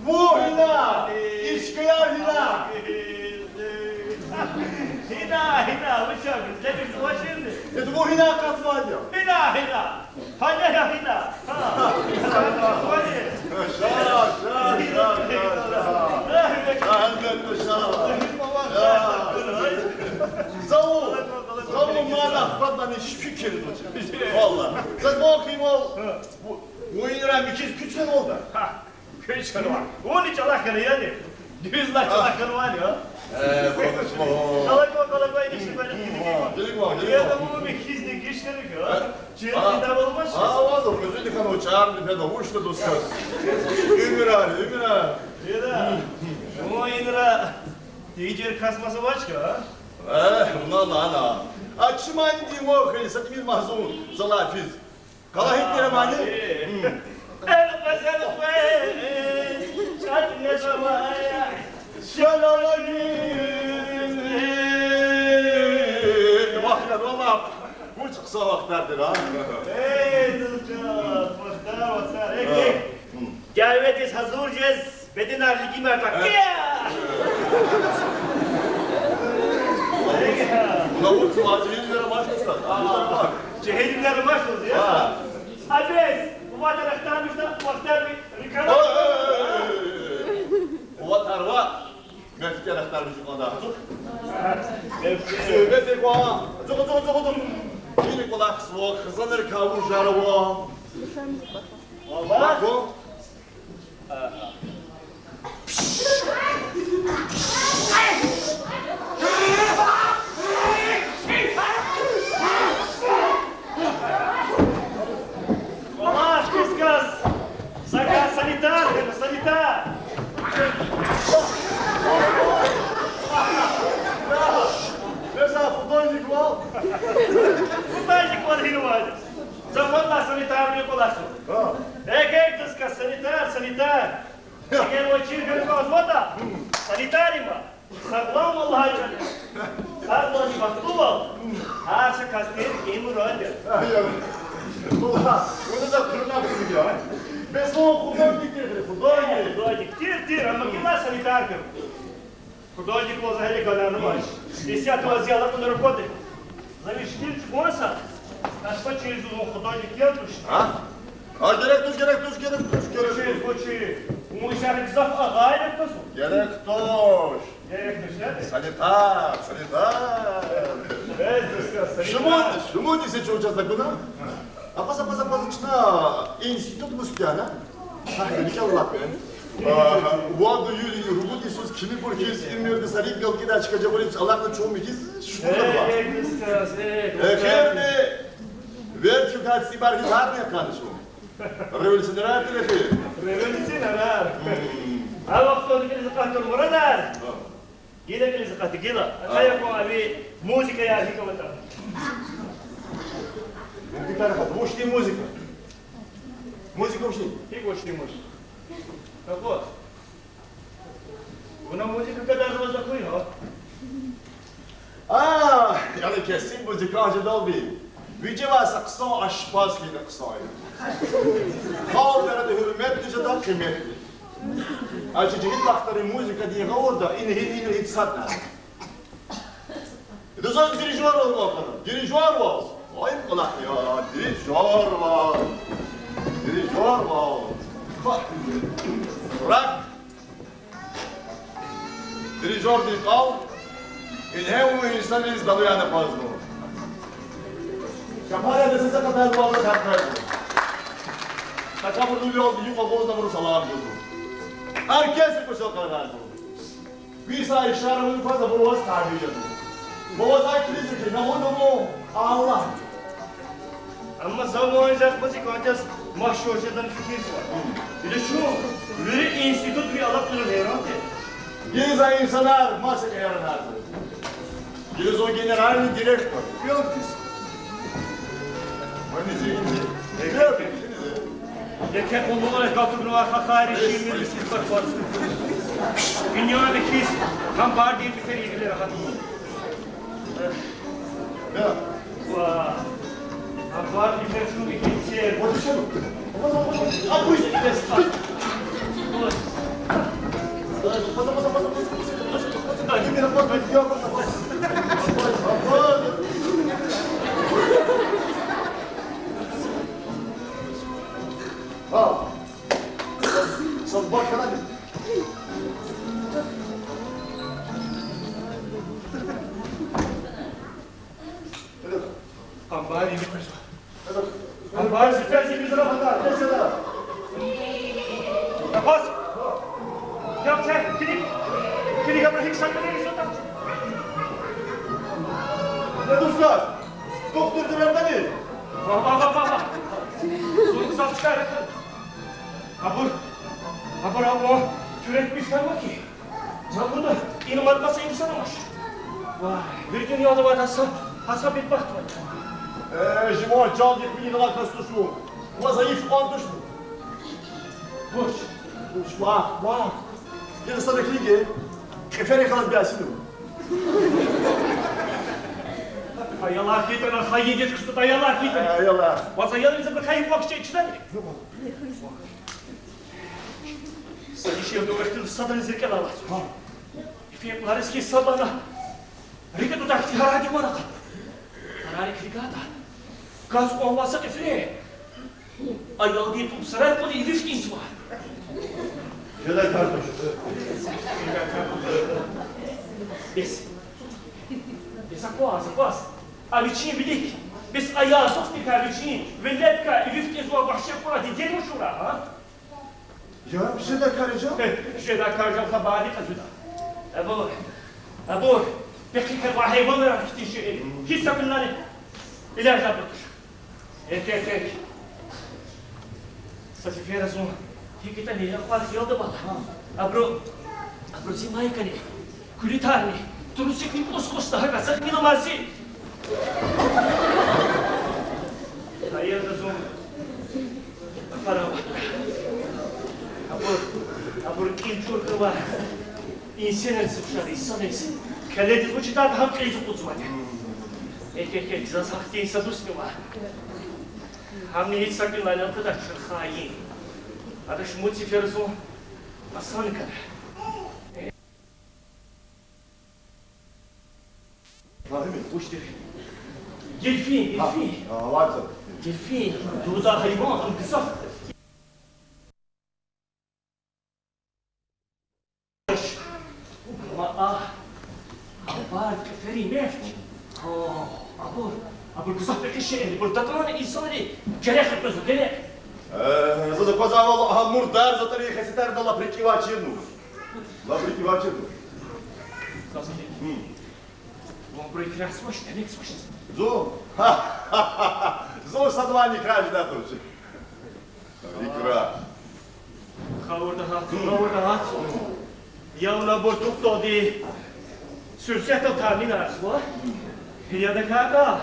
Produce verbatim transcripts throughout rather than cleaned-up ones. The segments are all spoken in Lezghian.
Ву гьина! Ичкаяр гьина! Гьина, гьина, вуч я, лебиш вашинди? Эд ву гьина катвайди я? Гьина, гьина! Гьана я гьина! Ша, ша, ша, ша, ша. Гьелбетда, ша. Ша. Заву, заву мана фадлани фикир тушир. Валлагь. Заз вахъ имал. Ву, ву инра михьиз куьчнавалда? Ха, куьчнава. Вуни чӀалахъ хьана яни? Дуьз лагь, чӀалахъ хьанвани, а? Э, бу дуьз ма. Калаква, калаква, инишни бани. Гилиг ван, гилиг ван. Яда, ву михьизни куьчнава, а? Э? Чир китаб алмаш? А, ваз о куьзуьни хьана, чарни фена, вуч тадуз кас. Уьмуьрар, уьмуьрар. Яда. Ву инра тежер кас маса авач хьи, а? Э, вуна лана. А чиманди вахъ хьи, са тӀимил магьзун, за лагьай физ. Къала гьикӀ тир амани? Элкъвез, элкъвез, чӀал незамая. Шалалаги. Вахъ я, валлагь, вуч хъсан вахтар тир, а? Эй, дузчан, вахтар, вахтар, эй, эй. Гьа. Геведиз гьазур жез. Беденар лигимар так. Э. Лавуц ваз жегьилвилер амачтӀа. А, жегьилвилер амачтӀа, я? А. Абез, ватар ахтармишда, вахтар рикана. Ой, ой, ой, ой. Ватар ва мефтер ахтармиш кӀанда. Суьгьбет эква. Цугъу, цугъу, цугъу, цугъу. Гьини кӀвалахзава, хизанар каву жарава. Валлагь. Баку. Валлагь, кас, кас. Са кас санитар, санитар. Бес а художник вал. Художник вал гьинваз. За фадлай санитарни кӀвалахзава. Эгер дус кас санитар, санитар. Эгер ваз чир хьана кӀанзаватӀа, санитар има, сагълам вал лагьай чӀал я. Сагълам, бахтлувал, гьар са касдин уьмуьр ада. Валлагь, вуна за хъуьруьнак куьмек я. Бес вун художник тир, художник. Художник тир, тир, амма гила санитар хьуй. Художник ваз гьеле ганарнавач. Исятда ваз зи алакьунар аквада. За ви шикил чӀугваз са, касба чириз зун художник я туш. А? А, герек туш, герек туш, герек туш, герек туш. Чириз, вучи? Вун исятда гзаф агъай я кваз. Герек туш. Герек туш, я? Санитар, санитар. Э, дус кас, санитар. Шумуд, шумуд исе чун чаз такуна? Акъваз, акъваз, акъваз, чна институт мустяна. Гьа, гьеле кӀел лап. А, вад июль, ругуд йисуз кимибур хьиз, уьмуьрда са рикӀ галкӀидай чка жагъуриз алакьна чун михьиз шукур ава. Э, э, дус кас, э, эхирни вертикалдин цӀибар хьиз гьатна хьана чун. Революционерар тир эхир. Революционерар. Мм. А вахтунда кьилиз акъатур мурадар. Гьа. Гила кьилиз акъат, гила. Гьа. Ахпа я кьван ви музыкаяр гьикӀ аватӀа? Музыкаяр гьикӀ аватӀа? Вучтин музыка? Музыка вучтин? ГьикӀ вучтин музыка? Акъваз. Вуна музыка гадарзаваз акуй, гьа? А, яни кесин музыкант жедалди. Вижевай са хъсан ашпаз хьайила хъсан я. Халкьди гьуьрметни жеда, къиметни. А чи жегьил вахтара музыкадин гъавурда ина гьи, ина гьи сад я. Дузаз дирижёр вал вахана. Дирижёр вал. Ай, кӀвалах я, дирижёр вал. Дирижёр вал. Ха. Рак. Дирижёрдин кӀвал ингье вун инсанриз далуяна акъвазна. Чапар яда сиз акъатайла валай чапар. Такабурлу лёлди юкьва гъуз абуру салам гузва. Оркестр кӀвачел къарагъарзава. Ви са ишара авун кваз абур ваз табий жезва. Ва ваз акилиз хьи, на вун, на вун, Аллагь. Амма за ван жах бази кватяз машгьур жедан фикирзава. Ида чун вири институт ви алакьунрал гьейран тир. Гила за инсанар маса гьейранарзава. Гила зун генеральный директор. Ёлкис. Вани зи, зи. Еке къуллугъра катугнава хахайри шимир мисил катваз. Дуьньяда хьиз, гьам бардин битер игили рагьат. Да. Ва. Гьам бардин битер шуни гьитсер. Вот ещё. А пусть. Ой. Работать, ёпта. Работать. А. Собака надо. Къамбар ини къвезва. Къамбар зи пес ибизра гьатар, пес яда. Аббас! Я це, килиг, килиг, абур гьикӀ сакӀани ризута. Я дустар, духтур дурандани? Ва, ва, ва, ва, ва. Зун гзаф чкайра. Абур, абур, абур, куьрек бифтан ва ки. Махмуд, ина мад маса инсан амач. Вай, вири дуьньяда авай гьа са, гьа са бедбахт авай. Э, жуван чандихъ вилик алай кас туш вун. Ва зайиф кьван туш вун. Вуч? Вуч, вах, вах. Гила садакиге, кьиферихъ алаз бясину. Аялар хьайитӀани, хайи дидед ксута аялар хьайитӀани. Аялар. Ва за аялриз абурукай вахт чечдани? Са дишегьли дувахтил садра зиркӀел алаз. Ифен ларис хьиз садлагьана, рикӀе дудахъ тигаради варакъа. Тарарик рикӀада. Газ кьван васа кьифре. Аялди тӀуб сарай кьуди ивиф кӀинзава. Жедай кар туш. Бес. Бес акваз, акваз. А вичин вилик. Бес ая духтикай вичин веледкай ивиф кӀинзавай вагьши акура дидени мушура, а? Я, жедай кар я жан? Э, жедай кар жан, хабарни кьаз жеда. Абур, абур, пехъи квай гьайванар хьтин шейэр. Гьич са пулни илаждакай туш. Эк, эк, эк. Са сефер зун гьикӀ ятӀани ахвар хиялда ава. Абуру, абуру зи майкани, куьлуьтарни, трусикни кӀус-кӀус лагьана, са хьиламази. Гьа яда зун. Пара ва. Абур, абур кьил чӀуркӀ ава. Инсанриз ухшар, инсанриз. Кьиледиз вуч ятӀа, гьам кьилиз акъудзавайди. Эк, эк, эк, заз гьахьтин са дуст ава. Гьамни гьич са кьилни алакьдач, чун хаин. Ада шумуд сефер зун Гьасан кана. Гьа, гьим, вуч дерин? Дельфин, дельфин. Гьа, гьа, варза. Дельфин. Дуда гьайван, ам гзаф. Ма а, а бар кьифери мефт. О, абур, абур гзаф пехи шейэр, абур датӀана инсанри герек хквезва, герек. Э, заз аквазвайвал, а мурдар затӀари хесетарна лап рикӀивай чирнава. Лап рикӀивай чирнава. Гьм. Вун абуру икра ийизвач, демек ийизвач. Зун? Зун садавайни икра жедай туш. Икра. Гъавурда гьат, гъавурда гьат. Я вуна абур тухталди суьрсетдал таъмин ийизва, я дакӀарда,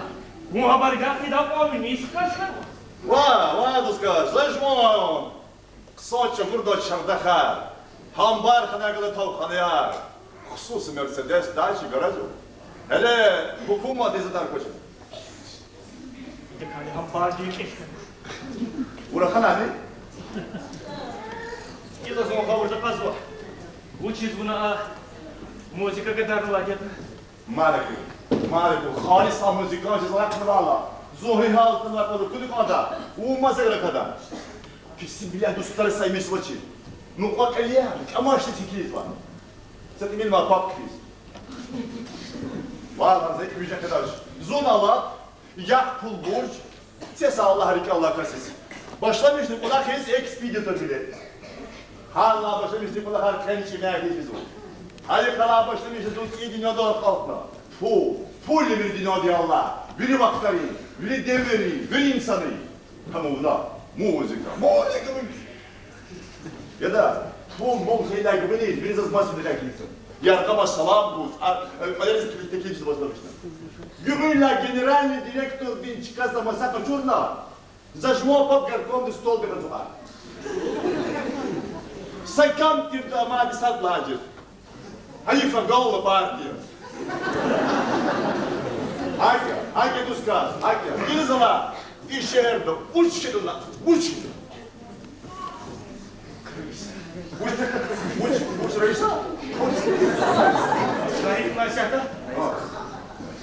вун абур гатни дакӀан мискаш хьанва. Ва, ва, дускаш, за жуван. Хъсан чӀугурда чардахар, гьамбарханай галай тавханаяр, хсуси Мерседес, Дача гаражда. Гьеле гьукуматдиз затӀар квачир. Идакай гьамбарди кьихьна. Вуна ханани? Гила зун гъавурда кьазва. Вучиз вуна а музыка гадарнава лагьана? Малик, Малик, халис а музыкант жез алахънавайла, зун гьи гьалда аквазва, куьн кӀанда, вун мазагра када. Писвиле дустари са имисвачир. Мукьва-кьилияр кӀамашдиз хкизва. Са тӀимил ма паб хьиз. Валлагь, за икӀ виже кьадач. Зун алад, яхъ пул бурж, це са Аллагь рикӀелай касиз. Башламишна кӀвалахиз экспедитор билет. Гьарла башламишна кӀвалахар къени чӀимел хьиз жезва. Гьа и къала башламишна зун цӀийи дуьньядал акьалтна. Пул, пул я вири дуьньядин аллагь, вири вахтарин, вири девиррин, вири инсанрин. Гьам вуна, музыка, музыка, музыка. Яда, пул-мул хьайила гуьгъуьниз, вири заз маса дерек ийизва. Яргъама салам гуз, а, э, кьвалериз теклиф ийиз башламишна. Гуьгъуьнлай генеральный директордин чкадиз маса къачурна, за жуван паб горкомдин столдихъ ацукьай. Са кам тирди амайди сад лагьай жез. Гьайиф, агална партия. ГьакӀ я, гьакӀ я, дускар, гьакӀ я. Гила зала и шегьерда вуч хьана, вуч хьана? Вуч, вуч, вуч раиса? Гьа, исятда. Гьа.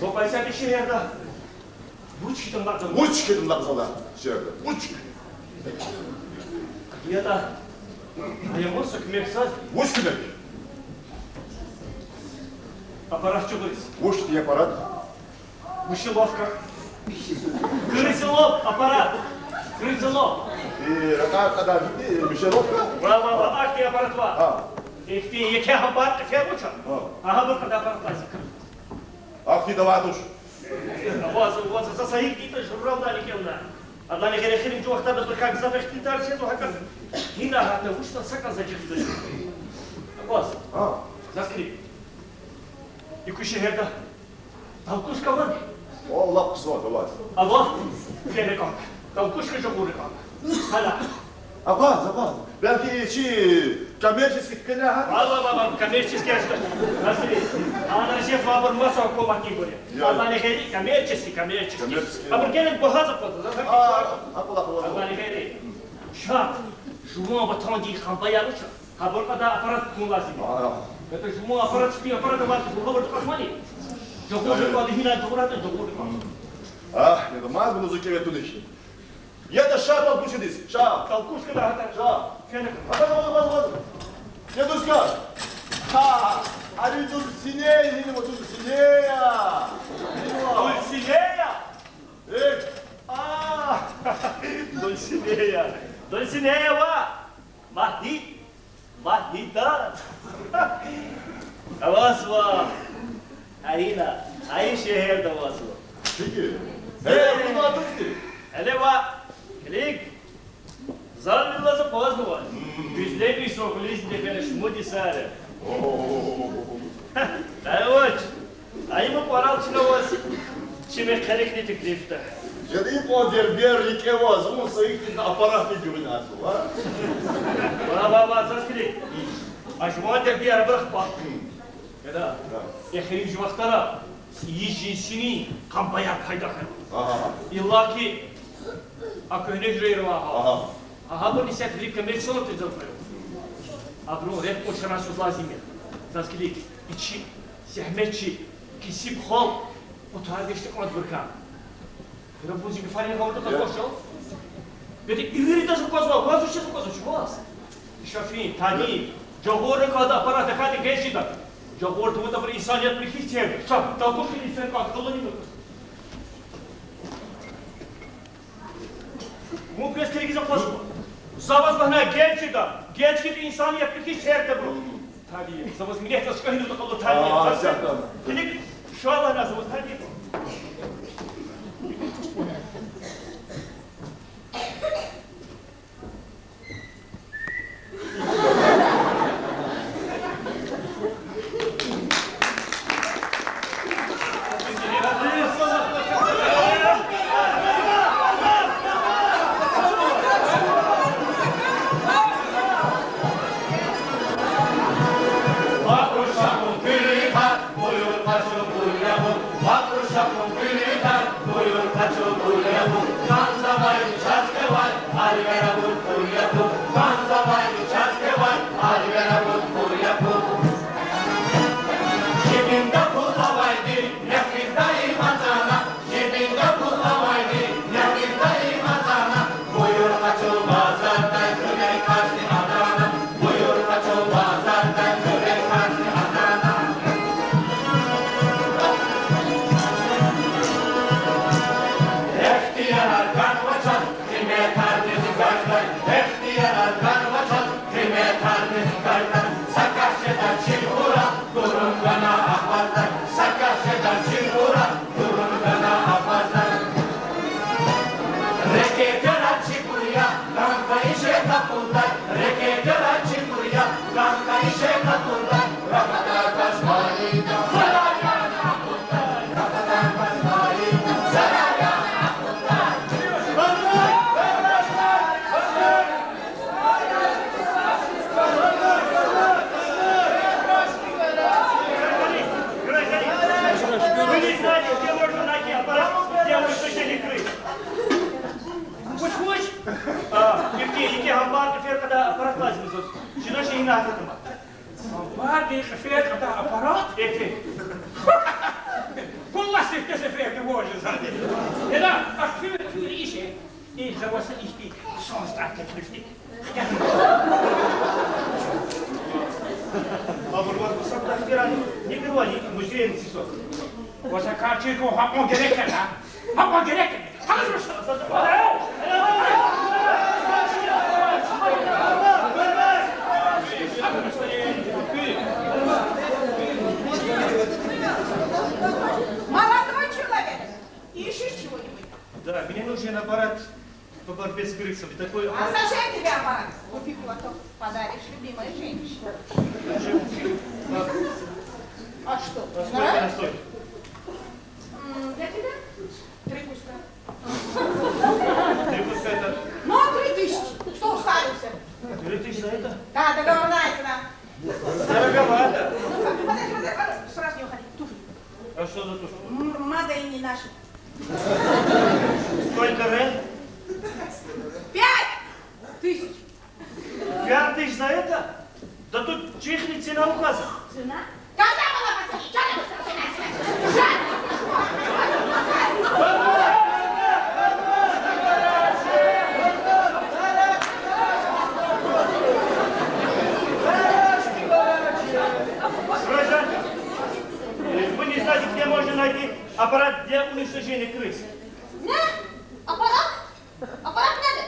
Са кьве сятда шегьерда. Вуч хьтин лакъзала? Вуч хьтин лакъзала шегьерда? Вуч? Ятӏа. Ая вун са куьмек заз. Вуч куьмек? Аппарат чугъуриз. Вуч хьтин аппарат? Мышеловка. Грызелов аппарат. Грызелов. Э, ракъар кьадай, э, мышеловка? Ва, ва, ва, ахьтин аппарат ва. Гьа. Ихьтин еке гьабар кьифер вуч я? Гьа. Агьабур кьадай аппарат лазим я. Ахьтин давай туш. Аваз, аваз, за са гьикӏ итӏа журналдани кӏелна. Адалай гъейри эхиримжи вахтара бакӏ гзаф ихтилатар жезва гьакӏ. Гьина гьатта вуч ятӏа са кӏан за жигъизва. Аваз. Гьа. Заз килиг. И куь шегьерда толкушка авани? О, лап хъсан, давай. Ава? Фена кӏан. Толкушка жагъурна кӏан. Гьана. Аваз, аваз. Белки чи коммерческий кӏан я гьа? Ава, ава, ава, коммерческий я. Василий, ана жезва абур маса гьукуматдин гури. Я. Адалай гъейри коммерческий, коммерческий. Коммерческий. Абур геле багьа за кваз, за А, акъваз, акъваз. Адалай гъейри. Ша, жуван ватандин къанбаяр вуч я. Гьабур кьадай аппарат кун лазим я. А. Ятӏа жуван аппарат, чпин аппарат авай, гьабур кьаз мани. Жагъурна кӏанда, гьина жагъурна кӏанда, жагъурна кӏанда. А, я да мад вуна зун кӏеве туна хьи. Ятӏа ша толкушкадиз, ша. Толкушкада гьатта. Ша. Фена кӏан. Гьатта, гьатта, гьатта, гьатта. Дедушка. Ха, ари Дульсинея, гьина ва Дульсинея. Дульсинея? Э. А, Дульсинея. Дульсинея ва. Магьид, Магьида. Авазва. Гьа ина, гьа и шегьерда авазва. Чиги? Э, э, буна тусти? Эле ва, килиг. Зал вилаз акъвазнава. Гуьзлемишзава гьуьлуьз дегенаш муди сари. О. Ай вач. Ай, им кӏвалал чна ваз чими къерекни теклифда. Жеди кьван дербер рикӏе ваз, вун са ихьтин аппаратни гуьгъуьнатзава, а? Ва, ва, ва, заз килиг. А жуван дербер абурухъ кьван. Яда. Да. Эхиримжи вахтара ийиз жинсини къанбаяр пайда хьана. Ага. Иллаки а куьгьне жуьрейра ва гьа. Ага. Гьабурни исятда вири коммерсантриз аквазва. Абурун рехъ кьушарай суз лазим я. Заз килиг, ичи, зегьметчи, кесиб халкь къутармишда кӏандабурукай. Ира бу зи гафарин гъавурда къачу. Беди ивиридаз аквазва, ваз вучиз аквазвач, ваз? Ша фин, тади, жагъурна кӏанда аппарат, тахьайтӏа геж жеда. Жагъур тавунватӏа абуру инсаниятдин гьич терг. Ша, толкушкадиз фена кӏан, къалурни муькуь. Вун квез килигиз аквазва. За ваз лагьана геж жеда, геж хьайитӏа инсаниятдин гьич терг тирбур. Тади, за ваз минетзава, чка гьинуз акьуллу тади. А, за сятда. Килиг, ша лагьана за ваз тади. Вы не знаете, где можно найти аппарат, где можно перекрыть. Вуч, вуч? А, икьи, икьи гьамбар, икьи феркьада аппарат лазим я заз. Чна ши гьина гьататма. Бади кьифер кьадай аппарат эти. Пулла сифте сеферни вожи зани. Яда, ахфи фури ише. И за васа ихьтин сон стӀа теклифни. Абур ваз васа квартирани, не говори, музейни сисо. Васа кар чиркун гьакьван герек яда. Гьакьван герек яда. Молодой человек, ищешь чего-нибудь? Да, мне нужен аппарат по борьбе с крысами. Такой... А зачем тебе аппарат? Купи платок, подаришь любимой женщине. А что? А сколько она стоит? М, для тебя три куска. Три куска это? Ну, три тысячи. Что уставился? Три тысячи за это? Да, договорная цена. Дороговато. Подожди, подожди, подожди, сразу не уходи. Туфли. А что за туфли? М, мада и не наши. Сколько рент? Пять тысяч. Пять тысяч за это? Да тут честная цена указана. Цена? Когда была последняя? Чё ты... Вы не знаете, где можно найти аппарат для уничтожения крыс? Не, аппарат? Аппарат надо.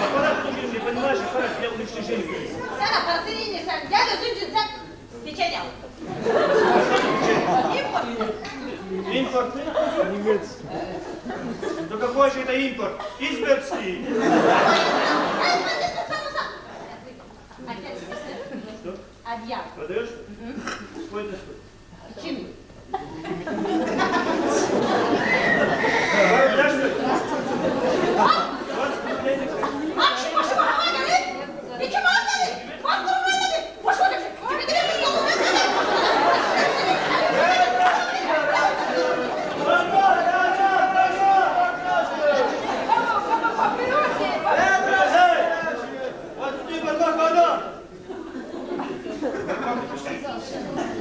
Аппарат нужен, не понимаешь, аппарат для уничтожения. Сара пазирини сар, дядя зунжин сар, печенье. Импорт. Импорт? Немецкий. Да какой же это импорт? Изберский. Что? Адьяр. Продаёшь? Мгм. Сколько стоит? Чин.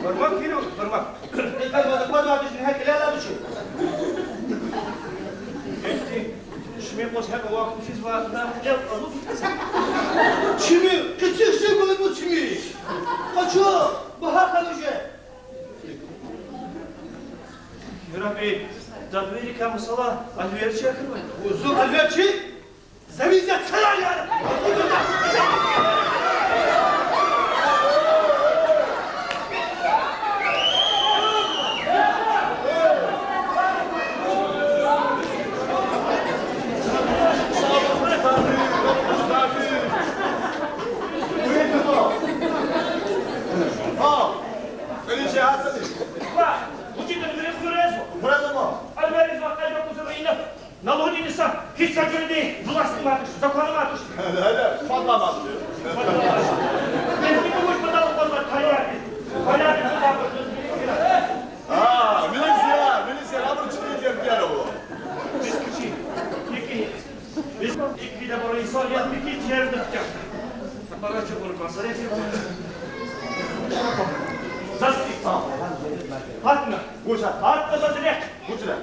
Бармак гьина, бармак. Икьван вада квадрат ишни гьакӀ кьиле аладучи. Ихьтин шими къуз гьакӀ авахьун физва, на кьиле алуд. Чими, къицихъ жи гулну чими. Къачу, багьа хьана жи. Яраб, дадвери кам сала алверчи ахирвай. Узун алверчи? Завизя цалар яр! Налоги са гьич са жуьредин власть аматуш, закон аматуш. Безни кумуш патал акъвазва, таярди. Таярди. А, милиция, милиция, абур чпин тербия ава. Бес кичи. Яки. Бес икьван абур инсан я, яки тербия. Апарача бур масарефи. Засти. Гьатна. Гуша. Гьатна заз рехъ. Гуша.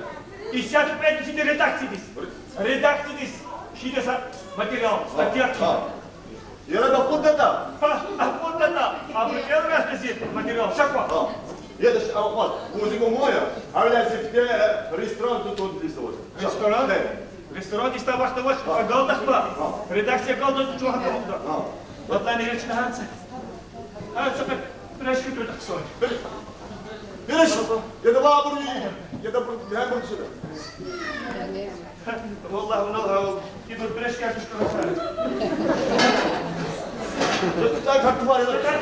Исятда петици редакциядиз. Редакциядиз. Шида са материал, статья. Яра акъудда да? Гьа, акъудда да. Абуру кӀел рахдази материал. Шаква. Яда ш-, акъваз. Узи гумоя. Авла сифте ресторан тутун листовать. Ресторан? Ресторан иста вахт авач, агалдахъ ба. Редакция агалдаз чун гьакӀ акъудда. Ватани речна гьанца. Гьа, сакъат пирожки туьтӀуьхъ ксар. Пирож? Яда вабур ви, яда бур, гьабур чида. Валлагь, вуна гьал, ибур пирожки артуш кара сар. Так, так, так.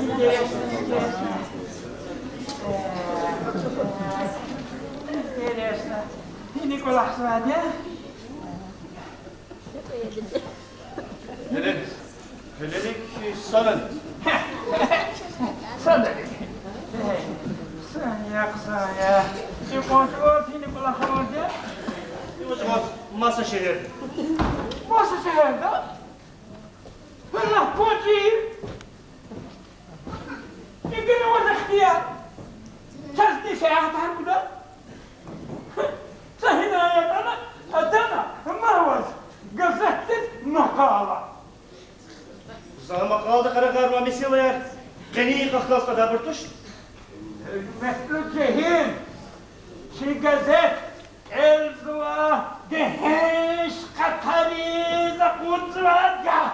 Интересно, интересно. Интересно. Гьина кӀвалахзавайди я? Гьеле, гьелелик санани? Санани? Э, сан я, хъсан я. Чи къванцвал гьина кӀвалахзавайди я? Иваз ва маса шегьерда. Маса шегьерда? Аллагь, квачир! Игина ваз ихтияр. Чаз ти сягьатар гуда. Са гьинай атана, атана, ма ваз газетдиз макъала. За макъаладихъ рахарнавай месэлаяр къенин къахказ кьадайбур туш. Гьуьрметлу жегьил, чи газет кӀелзава, дегьенш къатариз акъудзавайди я.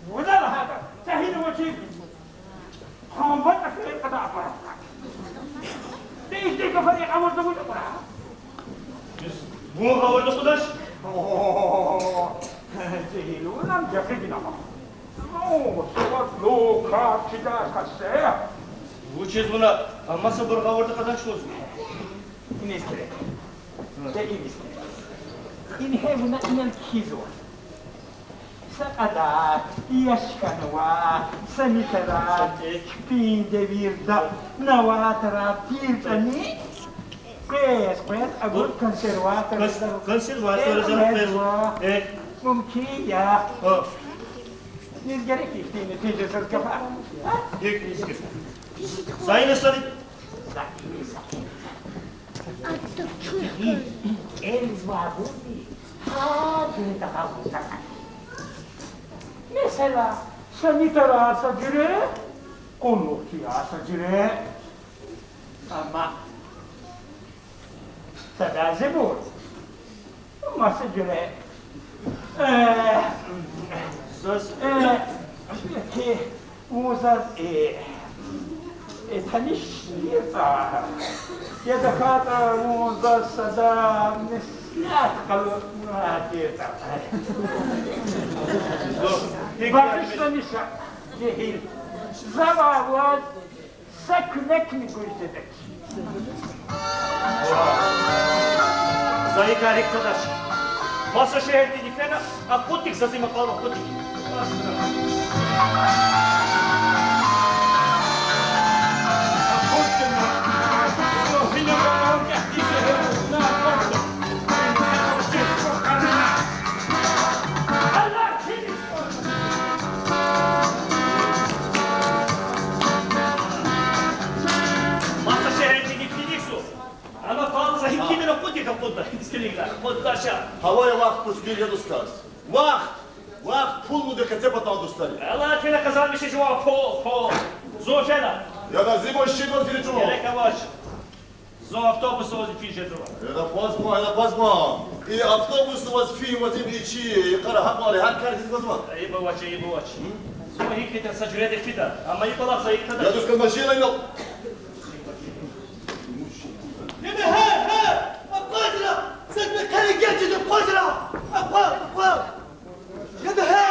Вуна лагьайтӀа, са гьина вачиз хъанбатӀа фейи кьадар аквазвай. Де ихьтин гафарин авазда вуч акьурай? Вун гъавурда акъудач? О, жегьил, вуна жагъидин ама. Ну, савадлу, кар чидай кас я. Вучиз вуна амма сабур гъавурда акьадач лугьуз? Иниз килиг. Де иниз килиг. Ингье вуна инал кхьизва. Са кьадар яш хьанва, са митара кпӀин девирда новаторар тиртӀани, къвез-къвез абур консерваторзава. Консерваторзава къвезва. Э. Мумкин я. О. Низ герек ихьтин нетижасуз гафар? Гьикӏ низ герек? Зайна сари. Месела, са митарар са жуьре, къуллугъчияр са жуьре. Амма са бязибур маса жуьре. Э, заз, э, беки вун заз, э, э, таниш тиртӏа, я тахьайтӏа вун заз сада меслят къалурна тиртӏа. Багъишламиша, жегьил. За вавай ваз са куьмекни гуз жедач. За и кар гьикӏ тадач. Маса шегьердин фена, акъуддик заз и макъала, акъуддик. Маса шегьердин фена зун. Ана палза гьикӏ гьина акъуддик, акъудда, гьикӏ гьина акъудда ша. Гьавая вахт пусдил я, дустар. Вахт! Вахт пул муьдуь къецепатал, дустари. Алай фена къазанмишиз жуван пул, пул. Зун фена. Яда, зи машинда фена жуван. Герек авач. Зун автобусда ваз физ жезва. Яда, акъвазма, яда, акъвазма. И автобусда ваз фин, ваз им ичи, йикъара гьакьван, гьар кар хьиз аквазва. Айиб авач, айиб авач. Зун гьикӏ хьида, са жуьредик фида, амма и кӏвалах за гьикӏ тадач. Яда, дустар, машина ил. Яда, гьа, гьа, акъвазра, са къене гечиз акъвазра. Акъваз, акъваз. Яда, гьа.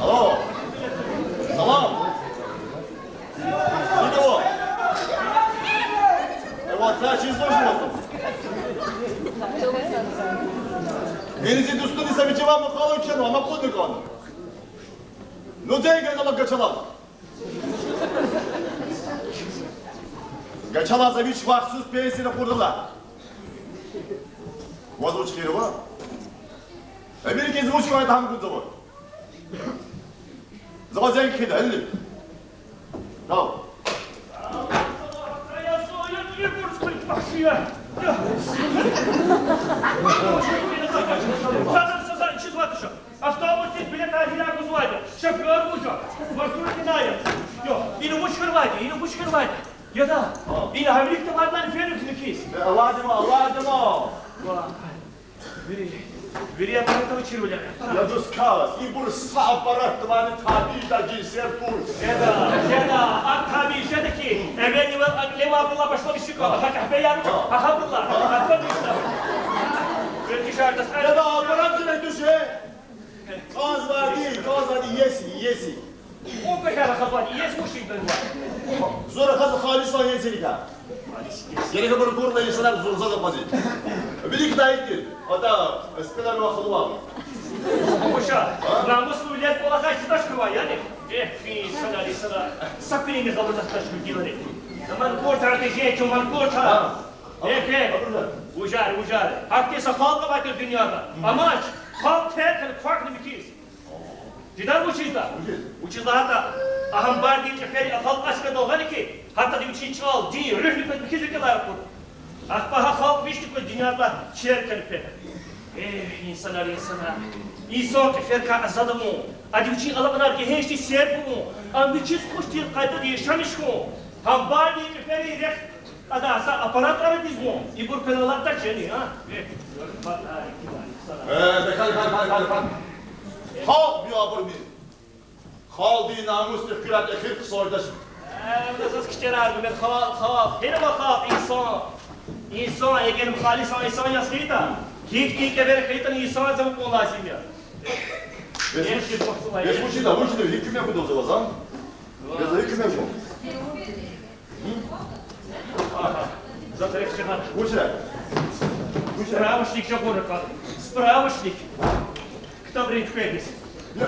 Алло. Салам. Ида ван. Эва, за чиз важна. Гьиниз и дустуни са вичивай макъала кхьенва, ама акъудна кӏанда. Ну, де гана ала гачалаз. Гачалаз, а вич вахтсуз пенсияда кьурдалай. Ваз вуч хийир ава? Эвел квез вуч квайди гьам гудзава. За ваз енг хъийида, гьелелиг. Тав. Автобусдиз билетар гьинай гузвайди я? Шофёр вуж я? Маршрутчи я? Йо, ина вуч хьанвайди я? Ина вуч хьанвайди я? Яда, ина гьавиляй таварнани фена килигиз. Э, авайди ма, авайди ма. Вири, Вири аппарат авачирвиляй. Я дуст кас, ибур са аппаратдилайни табий жедай жинсер туш. Жеда, жеда, а табий жеда хьи, эвелни-эвел акьлевайбурулай башламишзава, гьа кагьбеяр, гьа гьабурулай, гьа кагьбеяр. Жеда, аппарат жедай туш, э? Кӏанзавайди, кӏанзавайди иеси, иеси. О, бегьер хабар, иеси вучиз бенва? Зур хаза халисан иесиникай. Герек абур гурла инсанар зурзада къвази. Виликдай тир, ада эскелар ва халуар. Вуша, намуслу вилер кӏвалахай чидач ква, яни? Эхь, фи, сана, ри, сана. Са пирини гъавурда тач гугилари. Ман куртар тежен, чу ман куртар. Эхь, эхь. Вужар, вужар. Гьахьтин са халкь авайтир дуьньяда. Амач, халкь теркна, квахьна михьиз. Жедай вучиз лагьайтӏа? Вучиз? Вучиз лагьайтӏа, а гьамбардин кьифери а халкь ашкадал гъана хьи, гьатта ади вичин чӏал, дин, руьгьни кваз михьиз рикӏелай ракъурда. Ахпа гьа халкь вични кваз дуьньядилай чер хьана фена. Эхь, инсанар, инсанар. Инсан кьиферикай азад авун, ади вичин алакьунар гегьеншди серф авун, ам вичиз хуш тир къайдада яшамиш хьун, гьамбардин кьиферин рехъ ада са аппарат арадиз гъун, ибур квел алакьдач яни, а? Э, бекар, бекар, бекар, бекар. Халкь биябурмир. Халкьдин намусдихъ куьрятӏа эхир хъсан жедач. Э, вуна заз кичӏерар гумир, халкь, халкь. Гьинава халкь? Инсан. Инсан, эгер халисан инсан яз хьайитӏа, гьихьтин кӏевер хьайитӏани инсанзавай кьун лазим я. Бес вуч, бес вуч ида, вуч ида, гьикӏ куьмек гуда заз, а? Бес гьикӏ куьмек гуда? Аха, за трек чна. Вучиз? Вучиз? Справочник чагъур кӏан. Справочник. Ктабрин туьквендиз. Я.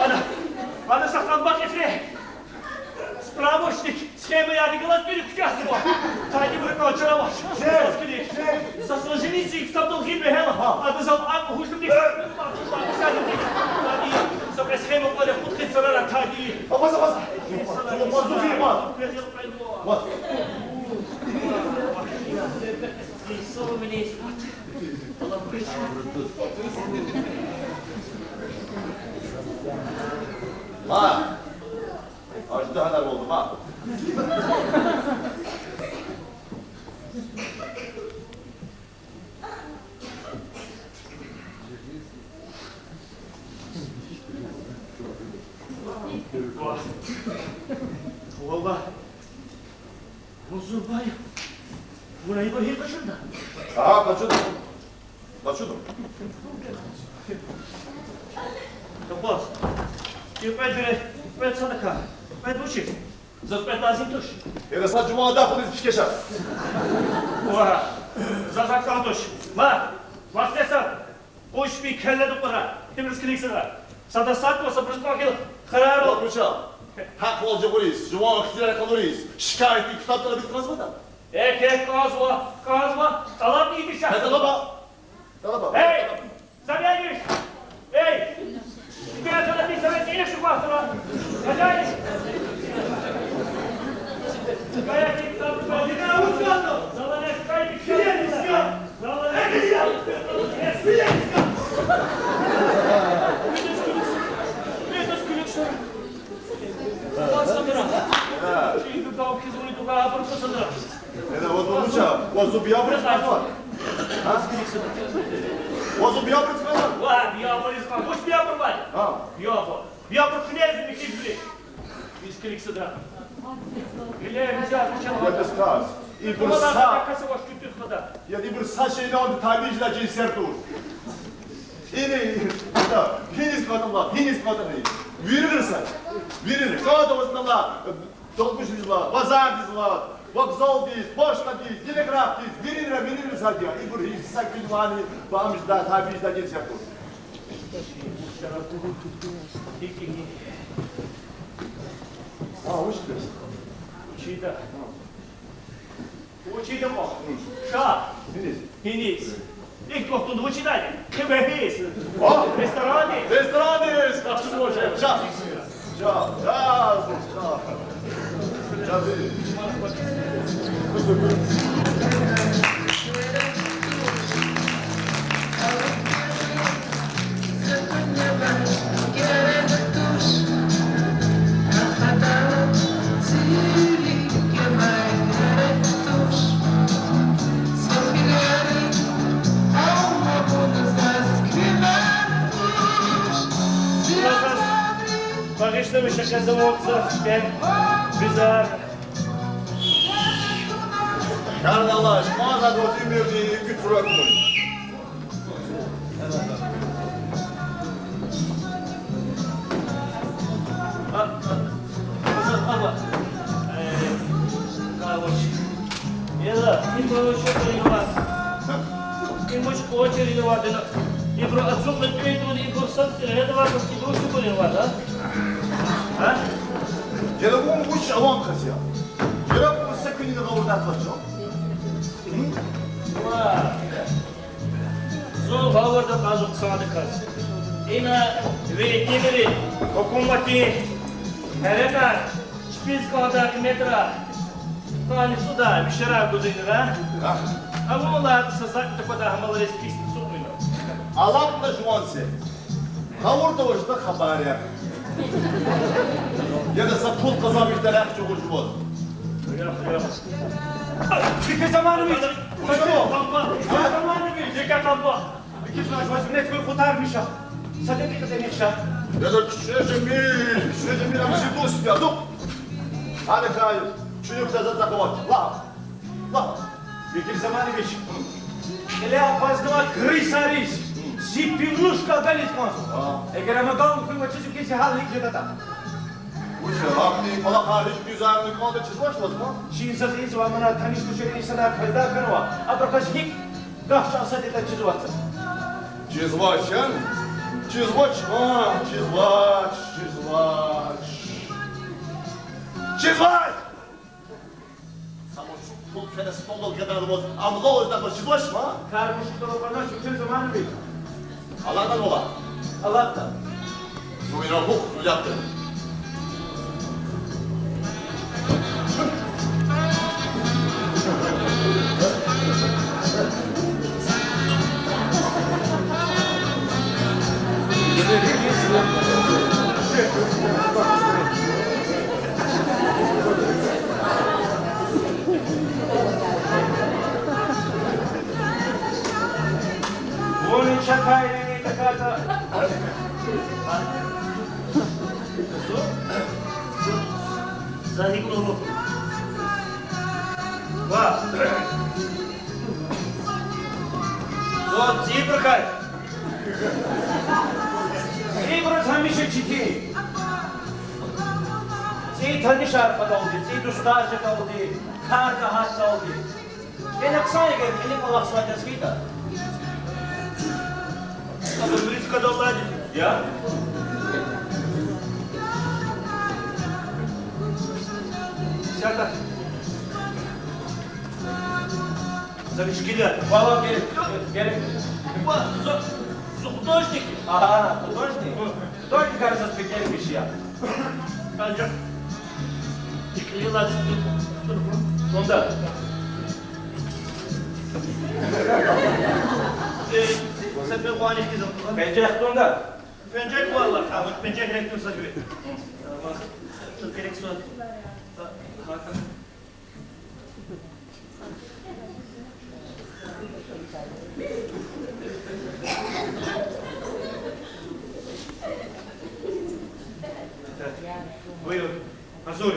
Ана, ана са къамбакь эфре. Справочник, схемаярни галаз бери куьтягьзава. Тадибур калчаравач. Заз килиг. За сложеница ктабдал гъил вегьела. Ада зав акӏ гьужумдик. Тади, за схема кьван я, хутхи царара тади. Аваз, аваз. Аваз, аваз. Ма. Аждагьанар валда, ма. Валлагь, Музурбай, вуна ибур гьикӏ къачунда? Агь, къачуна. Къачуна. Тапас. Чи кьвед жуьре, кьвед садакай. Кьвед вучиз? Заз кьвед лазим туш. Яда са жуван адахъ хьуниз пишкеша. Ва, заз акӏ кӏан туш. Ма, вахъ теса. Къуш фикирла дукъура, ибуруз килигзава. Сада сад ва сабуруз кӏан гила къарар ала. Вуч я? Гьахъвал жагъуриз, жуван ихтияр къалуриз, шикаятдин ктаб тӏалабиз кӏанзаватӏа? Эхь, эхь, кӏанзава, кӏанзава, тӏалабни ийиди ша. Гьа, тӏалаба. Тӏалаба. Эй, Савельич! Эй! Ибур тӏалабиз, Савельич, иш квахтара. Хозяин! Эна, ваз вуча, ваз зуб биябуриз кьван? А? Ваз зуб биябуриз кьван? Ва, биябуриз кьван. Вуч биябур вай? А. Биябур. Биябур куьне зи михьиз вири. Из килигзава. Гиле, мизяр, мича. Я дискас. Ибур са. Каса ваш куьтуьхмада. Я ибур са шейдалди табий жедай жинсер туш. Ини, да, гьиниз кӏватӏа лагь, гьиниз кӏватӏа лагь. Вири са. Вири. Сада ваз лагь, долгушдиз лагь, базардиз лагь, вокзалдиз, почтадиз, телеграфдиз, вирира, вирира сад я. Ибур гьич са куьнвани бамжда, табий жедай жинсер туш. А, вуч ибур? Вучида? Вучида ма? Ша. Гьиниз? Гьиниз? Икӏ вахтунда вучида? Квехьиз. А? Ресторандиз. Ресторандиз. Ахшуз вуч я? Ша. Ша. Ша. Ша. Завод, сифте, бизар. Яраллаш, маза гъваз уьмуьрдин гуьцракмуй. А, а, а, а, э, короче. Яда, ибур чукур инват. Ибур чукур инват, яда. Ибур ацукьна тӀуьн-тӀуьн, ибур сад сиргьеда ватӀа, ибур чукур инват, а? А? Яда, вун вуч аван кас я? Яда, вун са куьнин гъавурда квачу? Ва. Зун гъавурда кьазва хъсандаказ. Ина ви тимри гьукуматдин гьерекар чпиз кӀандай къиметрай, къанни цӀудай мишерар гузвайди я. Авунлай са затӀни таквадай гьамалриз кисни цукьна. Алакьдач ванци. Гъавурда авачтӀа хабар яхъ. Яда са пул къазанмишдай рехъ чӀугур жуваз. Фикир Заманович! Вуч хьана? Фикир Заманович! Фикир Заманович, ваз минет хьуй, къутармиша. Са декьикьа тӀимил ша. Яда, кичӀе Жемил, кичӀе Жемил, ам зи дуст я, зун. Гьада хьайи, чуьнуьхдай заз акъвач. Лагь. Лагь. Фикир Заманович, кьиле акъвазнава крысариз, зи пивнушка агализ кӀанзава. А. Эгер ам агалмишай, вучиз икӀ зи гьал икӀ жедатӀа? Вуч я, ахьтин кӀвалахар гьич дуьзарни кӀанда чизвач ваз ма? Чи заз ийизва, мана таниш-тушир инсанар пайда хьанва, абурукай гьикӀ гаф чӀал сад ятӀа чизвач. Чизвач, яни? Чизвач, а, чизвач, чизвач. Чизвач! Са муш пул фена столдал гатӀарнаваз, ам лугьуз дакӀаз чизвач ма? Кар муш хьтин кӀанач, Фикир Заманович. Алакьдани валай? Алакьдач. Зун ина гьукь, зун яб тир. Вуна чакай вини таката. Загьидлугьу. Ва. Зун цӀийибурукай. ЦӀийибуруз гьамиша четин. ЦӀийи танишар кьадалди, цӀийи дустар жедалди, кар гагьардалди. Гена хъсан я, эгер кьилин кӀвалах сватьяз хьайитӀа. Абур вири чкадал алайди я. Сятда. За вичкида. Валлагь, герек, герек. Ва, за, за художник. Ага, художник. Художникар заз пекер виш я. Анжах чикилилаз тур, тур, онда. Э, сен пе къваниш кизан. Пенжек хтунда? Пенжек валлагь, а вот пенжек ректор сажуй. Ва, тут герек суал. Ва, ва. Буюр. Гьазур.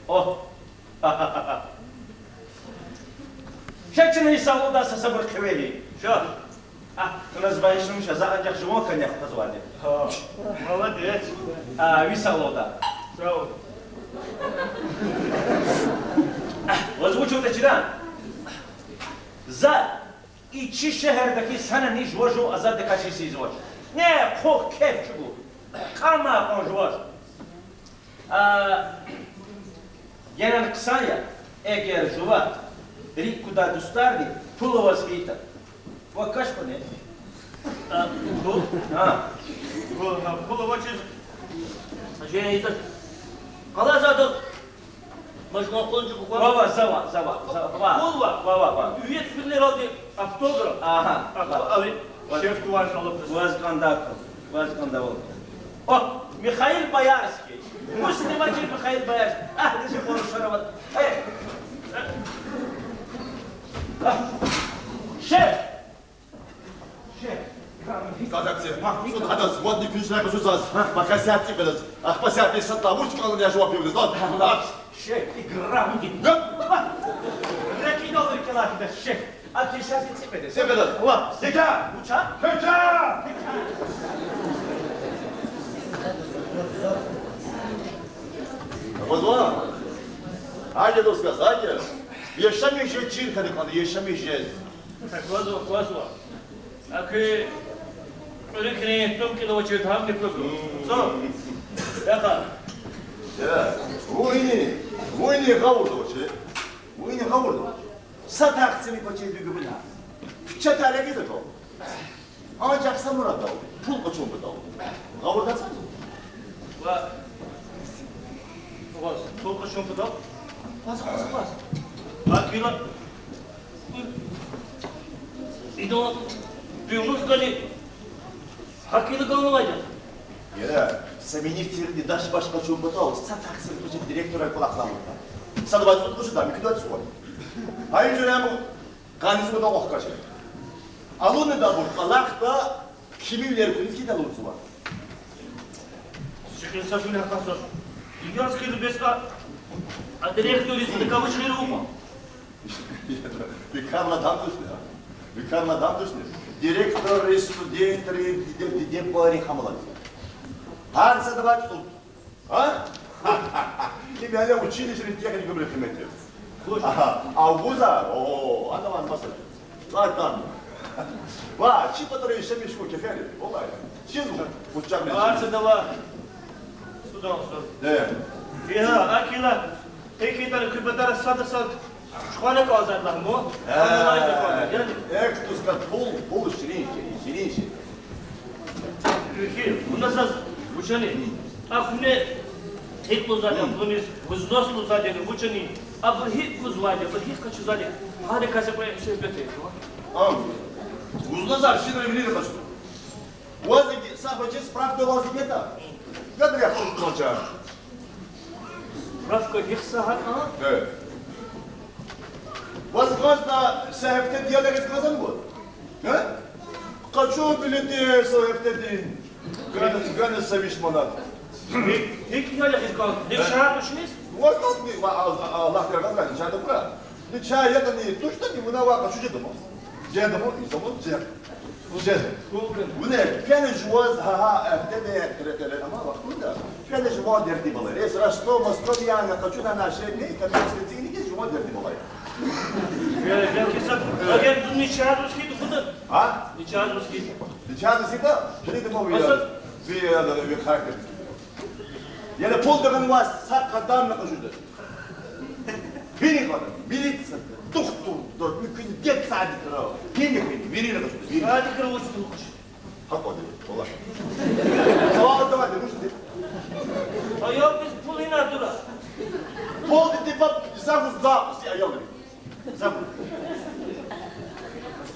О. Ша чна и савалда са сабур хъивегьи. Ша. А, куьне зун вай ишнуш, за анжах жуван кӀаник къвезвайди. Ха, молодец. А, ви савалда. Сав. Ваз вуч лугьуда чна? За и чи шегьерда хьиз санани жува жув азаддаказ чиз ийизвач. Не хъухъ, кеф чӀугур. Кьамай кьван жуваз. А, генани хъсан я, эгер жува рикӀ кудай дустарни пул аваз хьайитӀа. Вакаш кьуне. А, пул? А. Пул, а, пул авачиз. Жен ита. Къалай зада. Мажган къунчу буква. Ва, ва, зава, зава, зава, ва. Пул ва. Ва, ва, ва. Вири фирлералди автограф. Ага. Ава, ава. Ва. Шеф тувар шалаб. Ваз кӀанда, ваз кӀанда вал. О, Михаил Боярский. Муслима чи Михаил Боярский. А, диши хорошо работа. Э. А. Шеф. Шеф. Казак се. Ма, цӀуд гьадаз вад никуьч Чай къачу заз, макасят цӀикьведаз. Ахпа сятда сад лагьай вуч кӀанлани я жаваб гузвайди. Шеф, игра мугин. Гап! Рекьидал рикӀелай фида, шеф. А кешази цӀикьведаз. ЦӀикьведаз. Ва. Зека! Вуча? Кеча! Аквазва? Гьайда, дустар, гьайда. Яшамиш жез чир хьана кӀанда, яшамиш жез. Аквазва, аквазва. Аки, кьуьлуькрин тум кьил авачир гьамни куку. Цо. Яха. Э, вуни, вуни гъавурда авачир. Вуни гъавурда авачир. Са тахсир квачир дуьгу бина. Куьче тарегиз аго. Анжах са мурадал, пул къачун патал. Гъавурда ацаз. Ва, ваз, пул къачун патал? Ваз, ваз, ваз. Гьакила. Идал дуьмуьгъ гани. Гьакила галалайда. Яра, са министрдин даш-баш къачун патал, са тахсир квачир директора кӀвалахда амукьда. Садавай цӀуд къачуда, муькуьдавай цӀувад. Гьа и жуьре ам къанни цӀувад акъваз качир. Алуднидайбур кӀвалахда, кимивилер куьниз кидалурзава. Сихил са гуьнагь къасар. Яз хьайила бес а, а директорриз кавуч хьайила вума. Бикарла адам тушни, бикарла адам тушни. Директорри, студентри, диде, диде-бубайри гьам алаз. Гьар садавай цӀуд. А? Им яни училищедин техникумрин къимет я. Агьа, а вузар, о, ана ван маса. Лар там. Ва, чи патара яшамиш хьун кефери, валлагь. Чизва, учагъни. Гьар садавай цӀуд, цӀуд. Э. Фига, акила, гьикӀ ятӀани куь патара сада-сад чухвана кӀанзавайди лагь ман. Э, Аллагь риза кьван, яни. Э, тустар пул, пул ширин шей, ширин шей. Векил, вуна заз вучани? А куьне гьикӀ лугьузвайди, вуниз взнос лугьузвайди, вучани? Абур гьикӀ гузвайди, абур гьикӀ къачузвайди? Гьари касаб кьве суьгьбет ийизва. А, взносар ширин вири къачузва. Ваз са хвачиз справка лазим ятӀа? Гадряй хуш квача. Справка гьихьзава гьакӀ? Э. Ваз кӀанзава са гьафтеда ял ягъиз кӀанзавани ваз? Э? Къачу билети са гьафтедин. Гана, гана са виш манат. ГьикӀ, гьикӀ ял ягъиз кӀанзава? Э. Начагъ тушни? Ваз кӀанзава, ва, а, а, Аллагьди рагъазрай, начагъ тапара. Начагъ ятӀани, тушдани, вуна ва къачу жеда ман. Жеда ман, и заман жеда. Жеда. Вуна, пена жуваз, гьа, гьа, э, пена, пена, пена, амма вахтунда. Пена жуван дерди балай. Эс Ростов, Москва яна къачуна на шей, не, коммерческий ценники жуван дерди балай. Э, я киса, агер зун начагъ русский тухуда. А? Начагъ русский. Начагъ русский да? Жили да мовила. Аса. Ви, э, ви характер. Яна пул дагъанваз са къадамни къачуда. Вири кьван, милицияда, духтурда, муькуьн детсадикра, вири, вири, вири. Садикра вуч тухуш? ГьакӀ вади, валлагь. Савал давай, вуч ди? А я биз пул ина дура. Пул ди, ди пап, за вуз за, си аял ди. За вуз.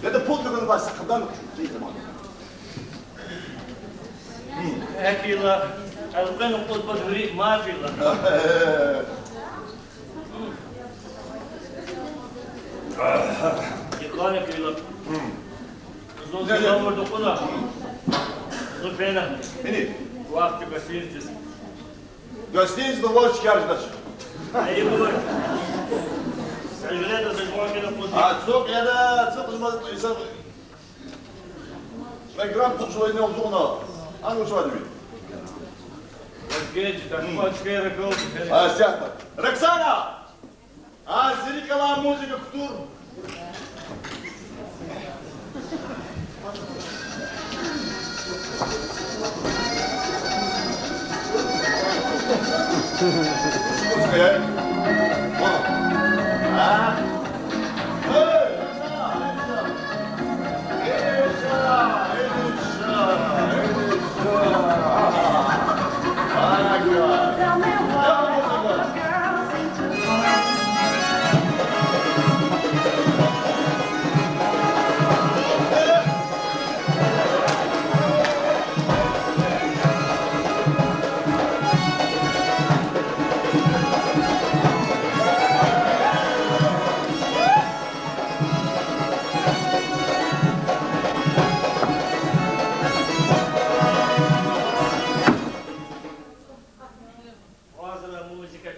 Яда пул дагъанваз са къадамни къачуда, чи заман. Экуьнилай, элкъвена кьуд-пуд вири мад фейила. Экуьнилай. Зун гъавурда кьуна. Зун фена. Вахт гостиницада. Гостиницада ваз чкаяр жедач. Эй, бу. Сажрета зажмакина кьуд. А, цукь яда, цукь жумаз инсан. Программа кучула ина узуна. Ан учвадми. Геч, так, мм, вот, чкера гол. А, сятда. Роксана! А, зи рикӀ алай музыка кутур.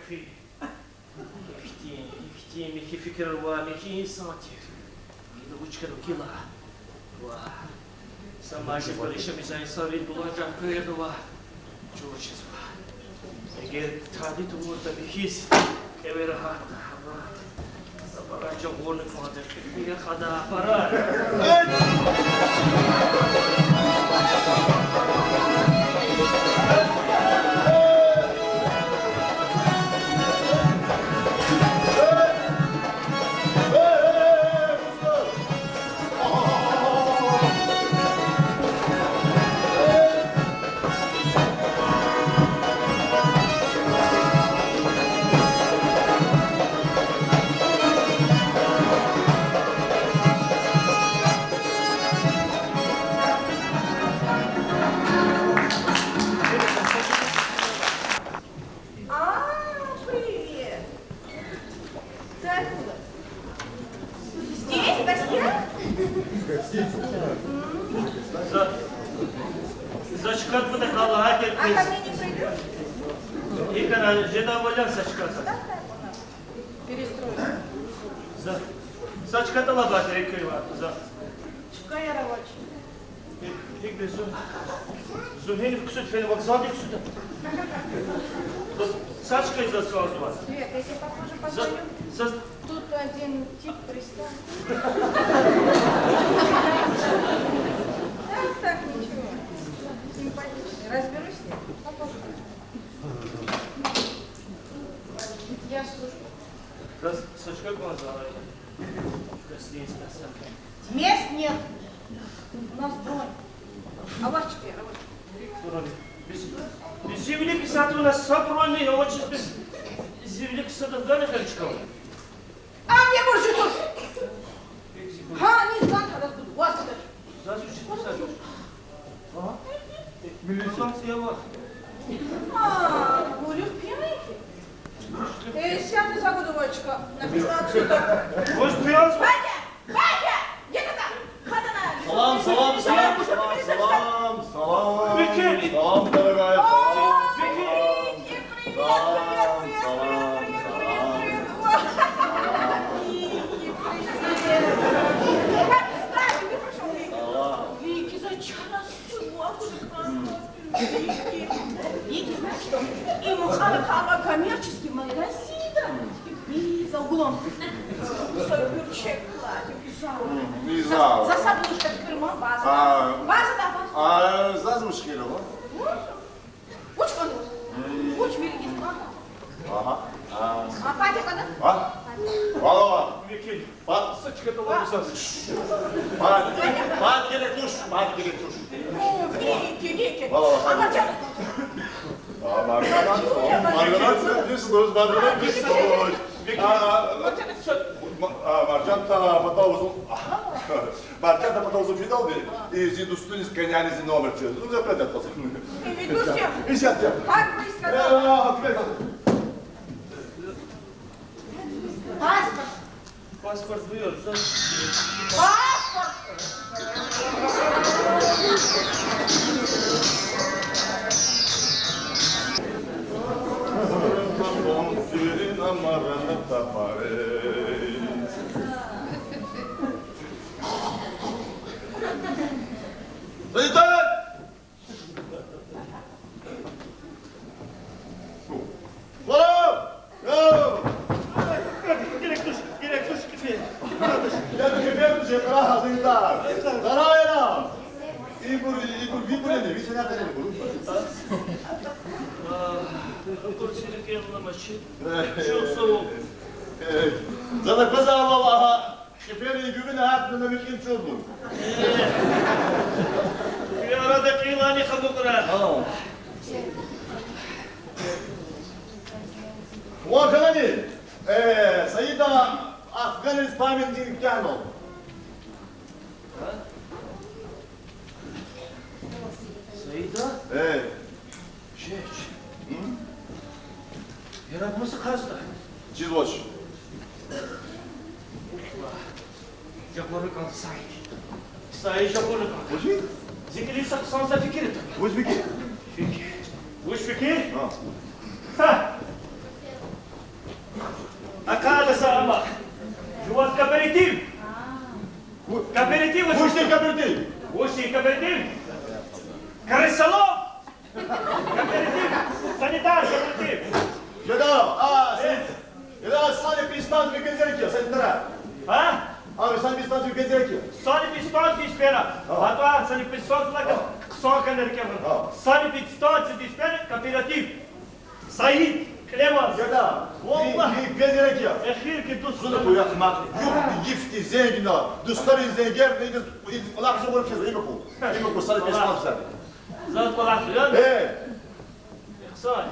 Хьи, ихьтин, ихьтин михьи фикирар авай михьи инсан тир. Гила вуч хьана гила. Ва, са мажибур яшамиша инсанри дуланажагъ къвердава. Чур чизва. Эгер тади тавуртӀа, михьиз кӀевера гьатда, гьабуру са пара жагъурна кӀанда, кьилера кьада пара. А, привет. Ты откуда? Здесь, в гостях? За, за чкадбур тахьайла гьатир. А ко мне не придёшь? Икана жеда валян са чка. Перестройка. За, са чка тӀалабайтир, экуьнва, за. Чкаяр авач. Ик, ик, зун, зун гьенив ксуд фена, вокзалдив ксуда. Са чкайза связь у вас. Свет, я тебе попозже позвоню. За, за. Тут один тип пристал. Так, так, ничего. Симпатичный. Разберусь с ним. Попозже. Я слушаю. Раз, са чка кван за. Мест нет. У нас бронь. Авач чкаяр, авач. Бес, бес зи вилик исятда у нас са бронь авачиз, бес зи вилик сада гана хьана чка. А, не может быть! Ха, не знаю, когда буду. Вас подожди. Заз вуч исятда? А? Милиция. Милиция. А, говорю, пьяный. Э, сяда за буду, Вачка, на пятнадцать суток. Вуч пьяный? Батя! Батя! Где ты там? Вот она. Салам, салам, салам, салам, салам, салам. Вики! Салам, дорогая, салам. Вики! Привет, привет, привет, привет, привет, привет. Вики, привет. Как ты справился? Вики, за чарасу, а куда ты? Вики, Вики, знаешь что? Им ухана кама коммерческий магазин, да? И за углом. Свой курчек платье, и за углом. Мгм, и за углом. За, за саблушка, теперь мам, база. А, база, да, база. А, заз мушкилова? Вуч кӀанда? Вуч вири гизман? Ага. А. А, Патя кӀанда? А? Вала, вала. Вики, па-, са чка тӀалабзава. Патя, Патя герек туш, Патя герек туш. О, Вики, Вики. Вала, вала. А Маржан? А, Маржан, Маржан, Маржан, Вики. А, а, Маржан та патав зун. Ага. Маржан та патав зун фидалди, и зи дустуниз къеняни зи номер чуьз. Ну, запрет атӀа. Ты ведь у всех. Исятда. Как бы сказала. Э, а, ответ. Паспорт. Паспорт, буюр. Паспорт. Сайтан! Здорово! Здорово! Герек туш, герек туш, кефи. Я кефи туш, я кара хазинда. Здорово, я. Ибур, ибур, ибур, не, ви сенатор ибур. А, ибур сирикелла мачи. Чух сов. Э, за да кваза ава, ага. Шифер игуьвина гьатна на викӀин чурду. Э, ви арада кьилани хабукра. А. Ва кани, э, Саида, афганриз памятник кӀелна. А? Саида? Э. Жеч. М? Яраб маса къазда? Чизвач. Жагъурна кӀанда Саид. Саид жагъурна кӀанда. Вуж ви? Зи кӀвализ са хъсан са фикир ата. Вуж фикир? Фикир. Вуж фикир? А. Ха! Кооператив. Ву-, кооператив, вуч хьи кооператив? Вуч хьи кооператив? Крысолов. Кооператив. Санитар кооператив. Жеда, а, э, сен-, жеда, санэпидстанция ви гезерик я, санитар. А? А, ви санэпидстанция ви гезерик я. Санэпидстанция ишбера. А. Гьатта санэпидстанция лакин, а, хъсан хьана рикӀел. А. Санэпидстанция ишбера кооператив. Саид, кьиле ваз. Жеда, валлагь, ви, ви гезерик я. Эхирки дуст. Зун куяхмак, югъ, йифди зенгина, дустари зенгер, ви гез, и, кӀвалах жагъур хьиз, има ку, има ку, санэпидстанция. Заз кӀвалах жен? Э. Ихсан,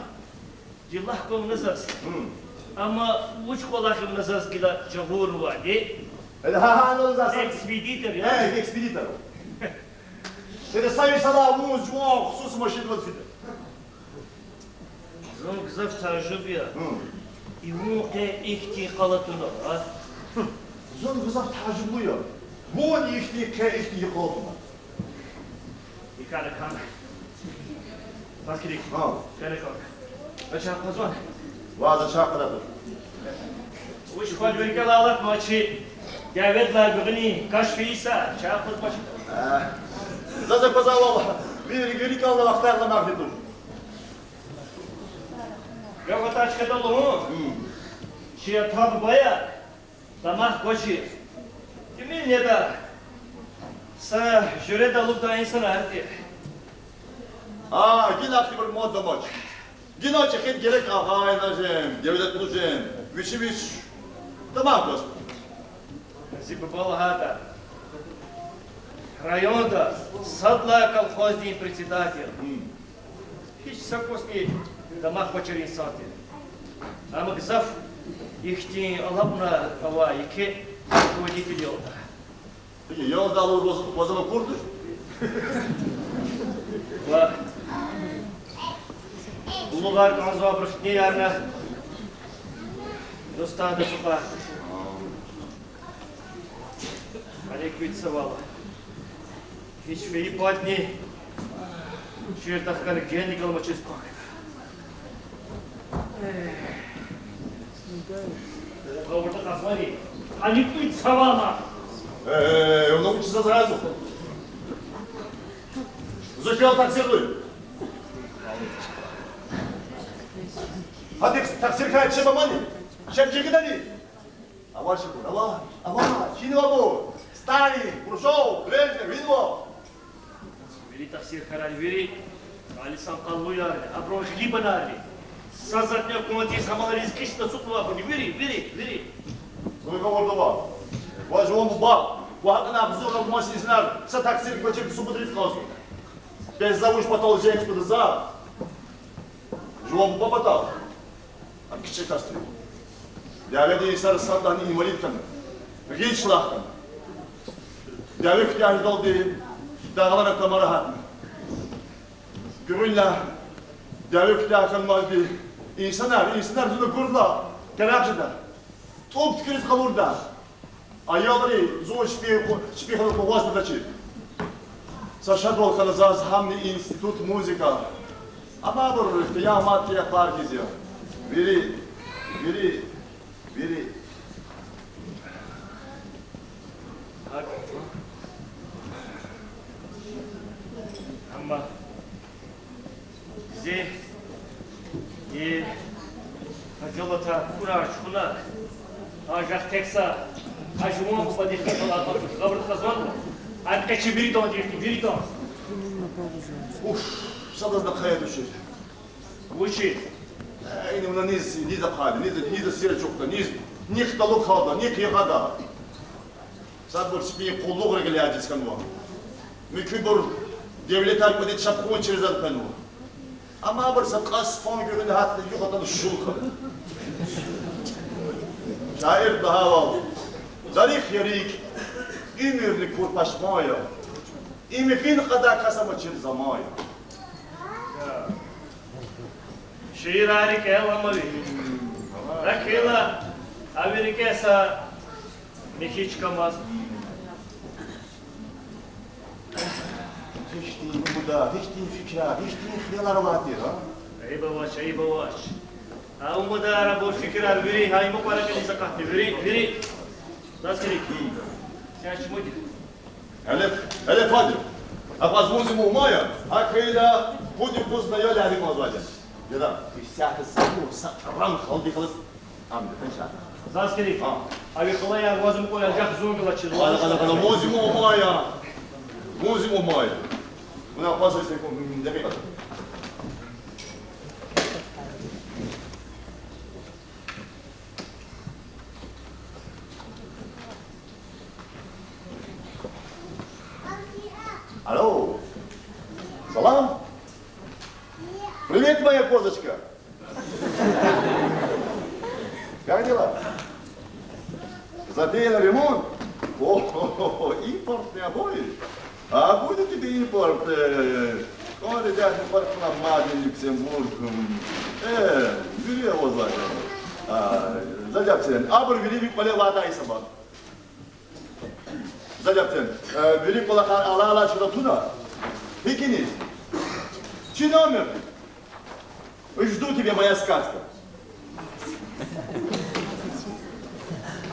ди лагь кван на заз. Гьм. Амма вуч кӀвалах я на заз гила жагъурнавайди? Э, гьа, гьа, ну, заз. Экспедитор я? Э, экспедитор. Сера сай сала вун жуван хсус машин ваз фида. Зун гзаф тажуб я. Гьм. И вун къе ихьтин къал атуна, а? Зун гзаф тажублу я. Вун ихьтин къе ихьтин къал атуна. Икана кана. Пакрик. Гьа. Кана кана. Ача къазан. Ваз ача къазан. Вуч хвад веркел алатма чи дяведилай гуьгъуьнин кашф ийиса, чай акъвазмач. Э, заз акваза валлагь, вири, вири калда вахтар ламагъди туш. Гагъа тачкада лугьун. Гьм. Чи ата-бубаяр дамах квачир. Тимил неда са жуьреда лугьудай инсанар тир. А, гила ахьтинбур мад амач. Гила чӀехид герек агъайна жен, девлетлу жен, вичи вич дамах гваз. Зи буба лагьайтӀа, районда сад лагьай колхоздин председатель. Гьич са кӀусни дамах квачир инсан тир. Амма гзаф ихьтин алакьунар авай еке руководитель ялда. Пеки, ялда лугьуз ваз, ваз акурди? Ва лугьуз кӀанзавайбур ихьтинарни, дустарни ацукьай. Гьеле квез са вал. Гьич фейи падни шиир тахьана генни галамачиз квахьна. Гъавурда къазмани, гьаник квез са вал. Э, э, э, вуна вучиз заз разу? Зу фел таксир луй. Гьа тек-, таксир хьайи чеб амани? Чеб жигъидани? Авачир, авач, авач, гьинва абур? Сталин, Хрущёв, Брежнев, гьинва? Вири таксирхарар, вири, алисан къалуярни, абурун гъилибанарни. Са затӀни акундиз гьамал ризкьи чна ацукьнавайбурни, вири, вири, вири. Зун гъавурда ава. Ва жуван буба, ва гьакӀни агъзур агъмас инсанар са таксир квачир субуд ризкьи кӀанзава. Бес за вуч патал женг кутаза? Жуван буба патал. А кичӀе касдив. Дяведин сар сад лагьана инвалид хьана. Гъил члах хьана. Дяве куьтягьдалди дагълара тамара гьатна. Гуьгъуьнлай дяве куьтягь хьанмазди инсанар, инсанар зун акурла, къерехда жеда. ТӀуб туькӀуьриз къалурда. Аялри зун чпи ху-, чпи хьана къугъваз тадачир. Са шадвал хьана заз гьамни институт музыка. Амма абур къиямат я, къаркъиз я. Вири, вири, вири. Амма зи и хажалатар, кьурар чуна, анжах тек са, а жуван бубадихъ хажалат, гъавурда къазанва, а къе чи виридан дихъ, виридан. Уф, садазни хъая тушир. Вучиз? Э, ина вуна низ, низ ахъайда, низ, низ сир ачухда, низ, нихъ талукь гьалда, нихъ ягъада. Садбур чпин къуллугъра гъиле адиз хьанва. Муькуьбур девлетар кӀвализ чапхун чирзан хьанва. Амма абур са кьас фан гуьгъуьна гьатна, югъ атана шул хьана. Шаирди лагьайвал: дарих я рикӀ, уьмуьрни кур пашман я, им гъин кьадай кас амачир заман я. Шиирар рикӀел ама ви. Ракъила, а ви рикӀе са михьи чка амаз. Гьихьтин умудар, гьихьтин фикирар, гьихьтин хиялар авай тир, а? Айиб авач, айиб авач. А умудар, абур фикирар вири гьа и мукьвара кьилиз акъатна, вири, вири. Заз килиг. Гьеле, гьеле фади. Акваз музи мугьман я, гьа хьайила пуд-пуд зунал я лягьди кӀанзавайди. Яда, исятда са, са ран халди халис. Ам, исятда. Заз килиг. Гьа. А ви къалаяр ваз мукьвал яжах зун галачиз. Къала, къала, къала, музи мугьман я. Музи мугьман я. Вуна акваз са секунд, дакъикъа. Алло. Салам. Привет, моя козочка. Как дела? Затеяла ремонт? О, импортные обои? А будет тебе импорт, э, он, ребят, импорт на мадни Люксембург. Э, вири авазва. А, за дявцен. Абур вири ви кӀвале аватӀа гьисабда. За дявцен. Э, вири кӀвалахар алай-алай чна туна. Гьикиниз? Чи номер. Жду тебя, моя сказка.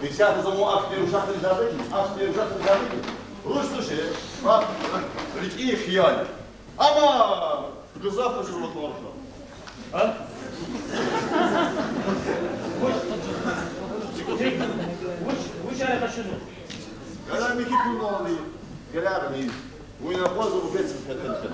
Исятда за вун ахьтин рушахъни жеда хьи, ахьтин рушахъни жеда хьи. Руш, руш, э, а, рикӀин хиял. Амма гзаф къачузватӀа руша. А? Вуч, вуч, вуч ара къачузва? Гьеле михьи куьнал али, гьеле гьани. Вуна аквазва, вуна пецин петен петен.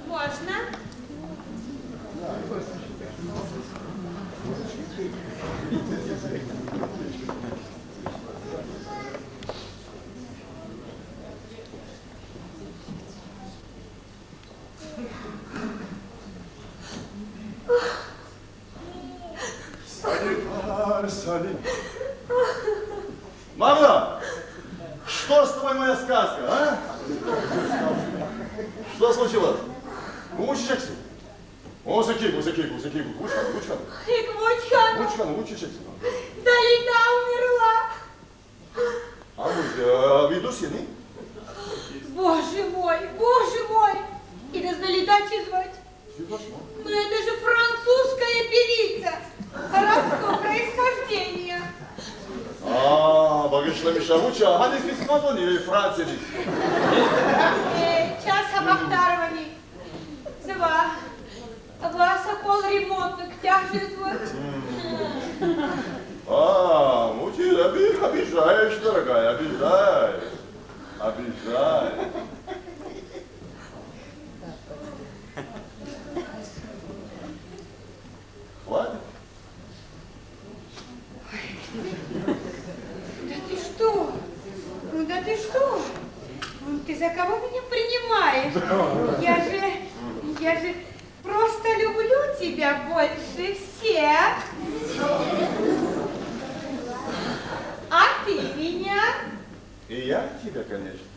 Можно? Салимар, Салим. Мама, что с тобой, моя сказка, а? Что случилось? Вучиз чӀехи? Вун сакӀ хьуй, вун сакӀ хьуй, вун сакӀ хьуй, вуч хьана, вуч хьана? ИкӀ вуч хьана? Вуч хьана, вучиз чӀехи? Залида умерла. А, вуч, э, видус яни? Боже мой, боже мой! Ида Залида чизвач. Чизвач, ма? Ну это же французская певица арабского происхождения. А, багъишламиша, вуч я, гьаниз физ кӀанзавани Франциядиз? Э, чаз гьа бахтаравани. Зава, ава са кӀвал ремонтни куьтягь жезва. А, муди, оби-, обижаешь, дорогая, обижаешь. Обижаешь. Хватит. Да ты что? Ну да ты что? Ну ты за кого меня принимаешь? Я же, я же просто люблю тебя больше всех. А ты меня? И я тебя, конечно.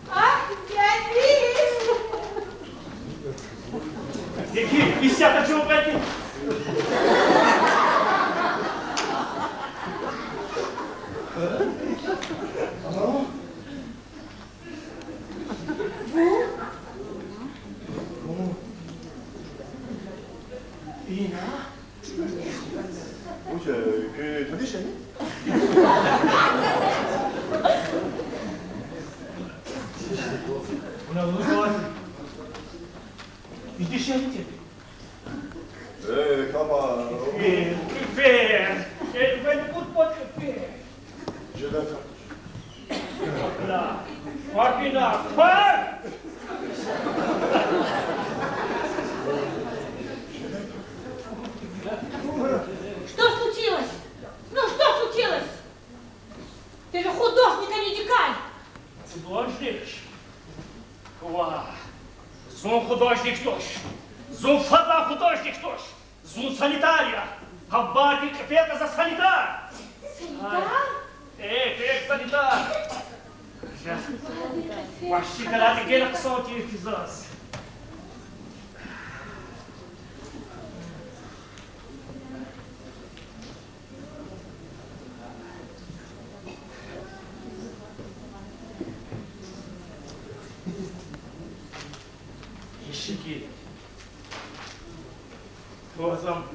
Ахь, зязиз! Дики, исятда чун къведи. Ву? Ву? Ина? Вуч, э, куь таниш яни? Жени тербия. Э, кама. Пифер, пифер. Э, вени кутба пифер. Жени. Квар ина, квар! Что случилось? Ну, что случилось? Ты же художник, а не дикарь! Художник? Ва, зун художник туш. Зун фадлай художник туш. Зун санитар я. Гьабурун кьифе за санитар. Санитар? Эхь, эхь, санитар. Ваз шикарар гена хъсан тир хьи заз. Гьи шикил. Ваз ам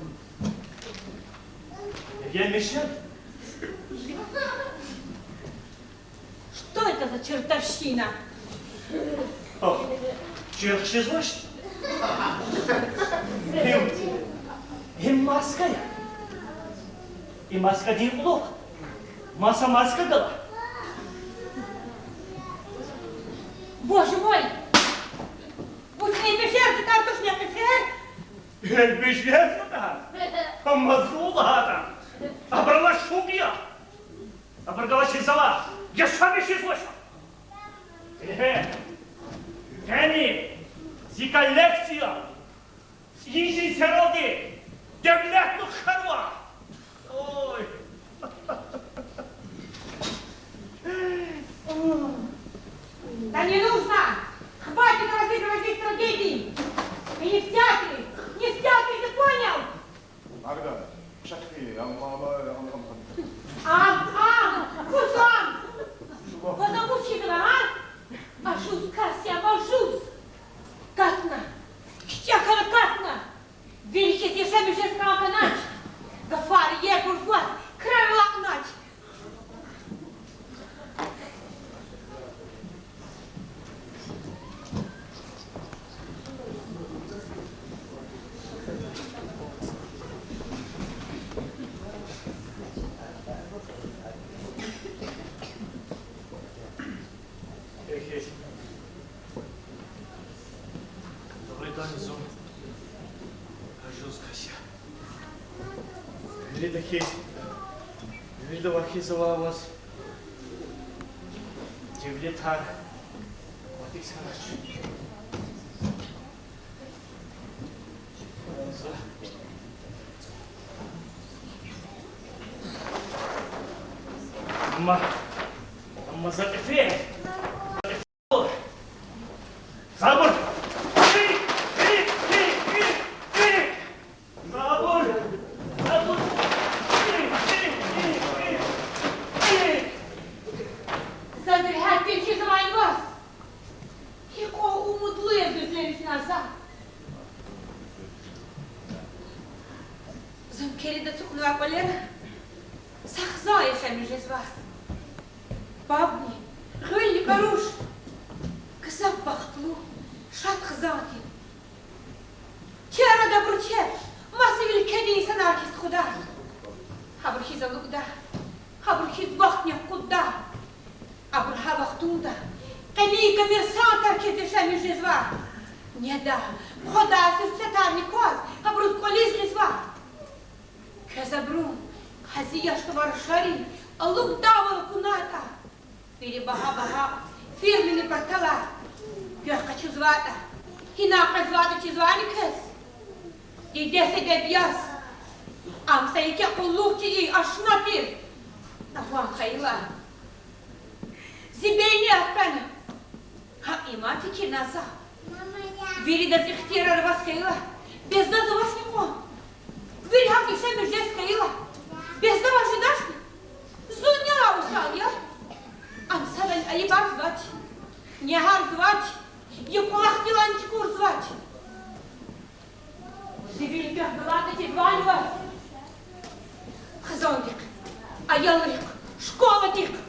егенмиш я? Что это за чертовщина? О, чир хшизвач? Им, им маска я. И маскадин кьулухъ маса маска гала. Боже мой! Вучиз пешер зикар тушни пешер? Пешер зикар? Амма зун лагьайтӀа, абурал шугъ я. Абур галачиз зава яшамиш жезвач. Эхь, къени зи коллекция цӀийи йисаралди девлетлу хьанва. Ой. Да не нужно! Хватит разыгрывать здесь трагедии! Мы не в театре! Не в театре, ты понял? Агда, шакфи, ам, ам, ам, ам, ам. Ам, ам, вуч ам? Шуба. Ваз вуч чизва, а? Ажуз кас я, ажуз. Катна. КичӀе хьана катна. Вири хьиз яшамиш жез кӀан хьанач. Гафар ергур гваз, крар алакьнач. Эхь, эхь. Дугъриданни зун ажуз кас я. Вирида хьиз, вирида вахизава ваз. Девлетар ватик санач. Амма, амма за кьифе. Забур! Забур! Забур! Заз регьят тир хьиз авай ваз. Гьикьван умудлу яз гуьзлеризни за. Зун килигиз ацукьнавай кӀвалера са хизан яшамиш жезва. Пабни, гъуьлни къаруш, гзаф бахтлу, шад хизан тир. Чи арада абуру чеб маса уьлкведин инсанар хьиз тухуда. Гьабуру хьиз алукӀда, гьабуру хьиз вахтни акъудда. Абуру гьа вахтунда къенин коммерсантар хьиз яшамиш жезва. Неда, хъвадай суьрсетарни кваз, гьабуруз кӀвализ гъизва. Квез абурун гьазияш тӀвар шари алукӀдайвал акунайтӀа, вири багьа-багьа фирминин парталар квехъ къачузвайтӀа, гьинай къвезватӀа чизвани квез? Дидедиз эдеб яз, ам са еке къуллугъ чизи ашна тир. Агъван хьайила, зи бейни акана. Гьа има фикирна за. Виридаз ихтияр аваз хьайила, бес заз авачни кьван? Вири гьакӀ яшамиш жез хьайила, бес за ваз жедачни? Зун нелай усал я? Ам садани айибарзавач, негьарзавач, я кӀвалахдилайни чукурзавач. Зи вири квехъ галатна чизвани ваз? Хизандихъ, аялрихъ, школадихъ,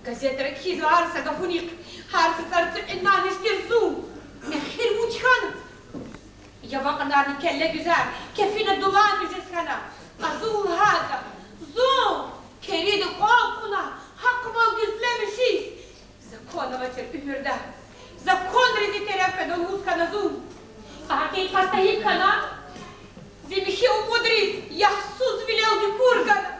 газетра кхьизвай гьар са гафунихъ, гьар са цӀарцӀикьинни ниш тир зун. Эхир вуч хьана? Я вакънарни келле гуьзар, кефина дуланни жез хьана. Къазун лагьайтӀа, зун керида кьван кьуна, гьахъвал гуьзлемишиз. Закон авачир уьмуьрда, законриз зи тереф хьана лугьуз хьана зун. Гьакъикъатда гьикӀ хьана? Зи михьи умудриз ягьсузвилелди кур гана.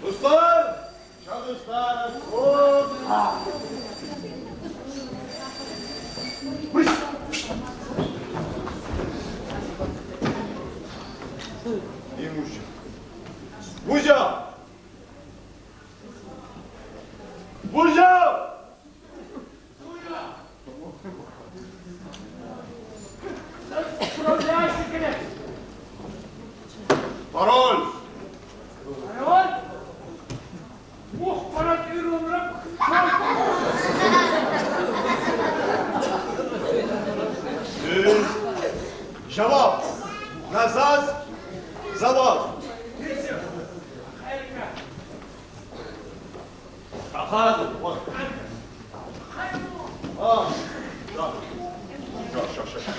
Дустар! Чан дустар! Им вуж я? Вуж я? Вуж я? Пароль! Пароль? Мухбара тӀуьрунра. Э, жаваб. На заз жаваб. Ахъа, вот. А, да. Ша, ша, ша.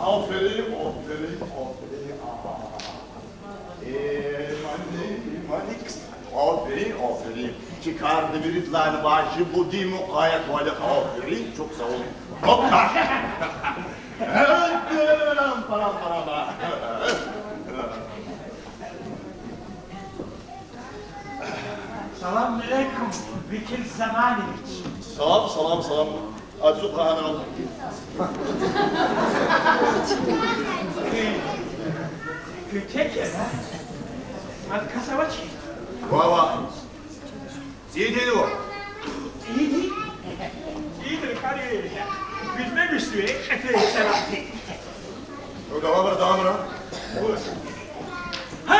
Аферин, аферин, аферин. Э, мани, мани. Аферин, аферин. Чи карда виридалайни важиблу дин мукъаят вале, аферин, чухсагъул. Опа! Парам, парам, парам. Салам алейкум, Векил Заманович. Салам, салам, салам. Ацукь гьанал. Куьн тек я, а? Мад кас авач? Ва, ва. ЦӀийиди вуна? ЦӀийиди? ЦӀийиди ракӀари гуьзмемишзава, кьетӀен сарахъди. Ну, давай, брат, давай, брат. Гьа!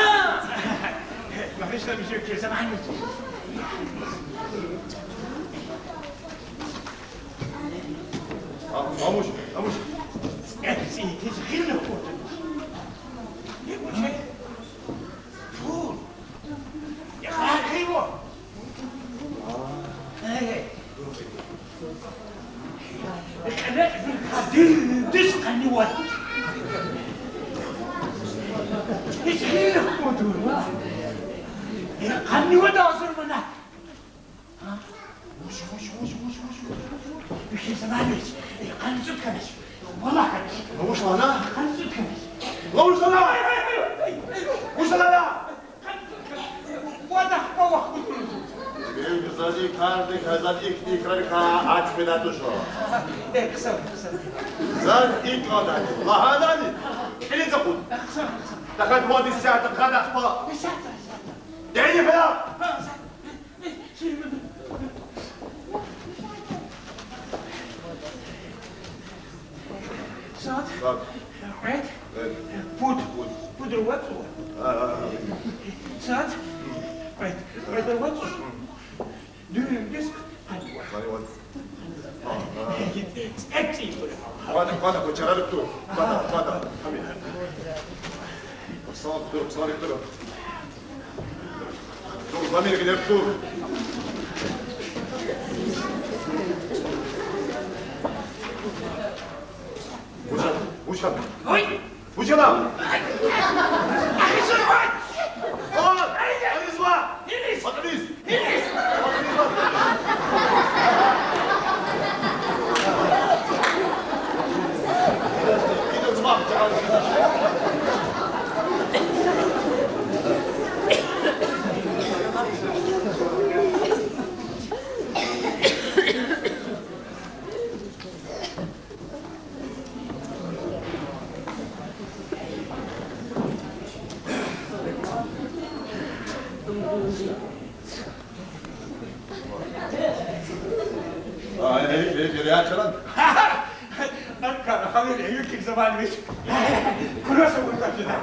Багъишламиша, Векил Заманович. А, амуш, амуш. Эци тез гъил хкутун. Ибур чи? Пул. Я, гъил хва. Э. Кьелекьдин кадиндиз къанни вад. Гьич гъил хкутун. Э, къанни вад агъзур манат. Вуч, вуч, вуч, вуч, вуч, вуч, вуч, вуч? Векил Заманович, э, къанни цӀуд хьанач. Валлагь хьанач. Вуч лагьана? Къанни цӀуд хьанач. Вуч лагьана? Къанни цӀуд хьанач. Вада хва вахт гуз. Э, заз и кардик, заз икӀ, икӀ рикӀа акӀ фена туш. Э, хъсан, хъсан. Заз икӀ кӀанда. Лагьанани? Килиз акъуд. Хъсан, хъсан. ТахьайтӀа вад исятда къад ахпа. Исятда, исятда. Дени фена! Сад. Сад. Кьвед. Кьвед. Пуд. Пуд. Пудра вацӀу. А, а, а. Сад. Кьвед. Кьведра вацӀу. Дуьн диск. Къанни вад. Къанни вад. А, а. Эци. Къвада, къвада, къвада, чарарик тур. Къвада, къвада. Амин. Сад тур, сад тур. Тур, замир гилеб тур. Вуч я, вуч я? Ой! Вуч я? Ай! Ай, ай, ай! Ой! Ай, ай! Ай, ай! Ай, ай! А, э, э, э, э, э, Акара Халил, э, Виктор Заманович. Кураса вуртачида.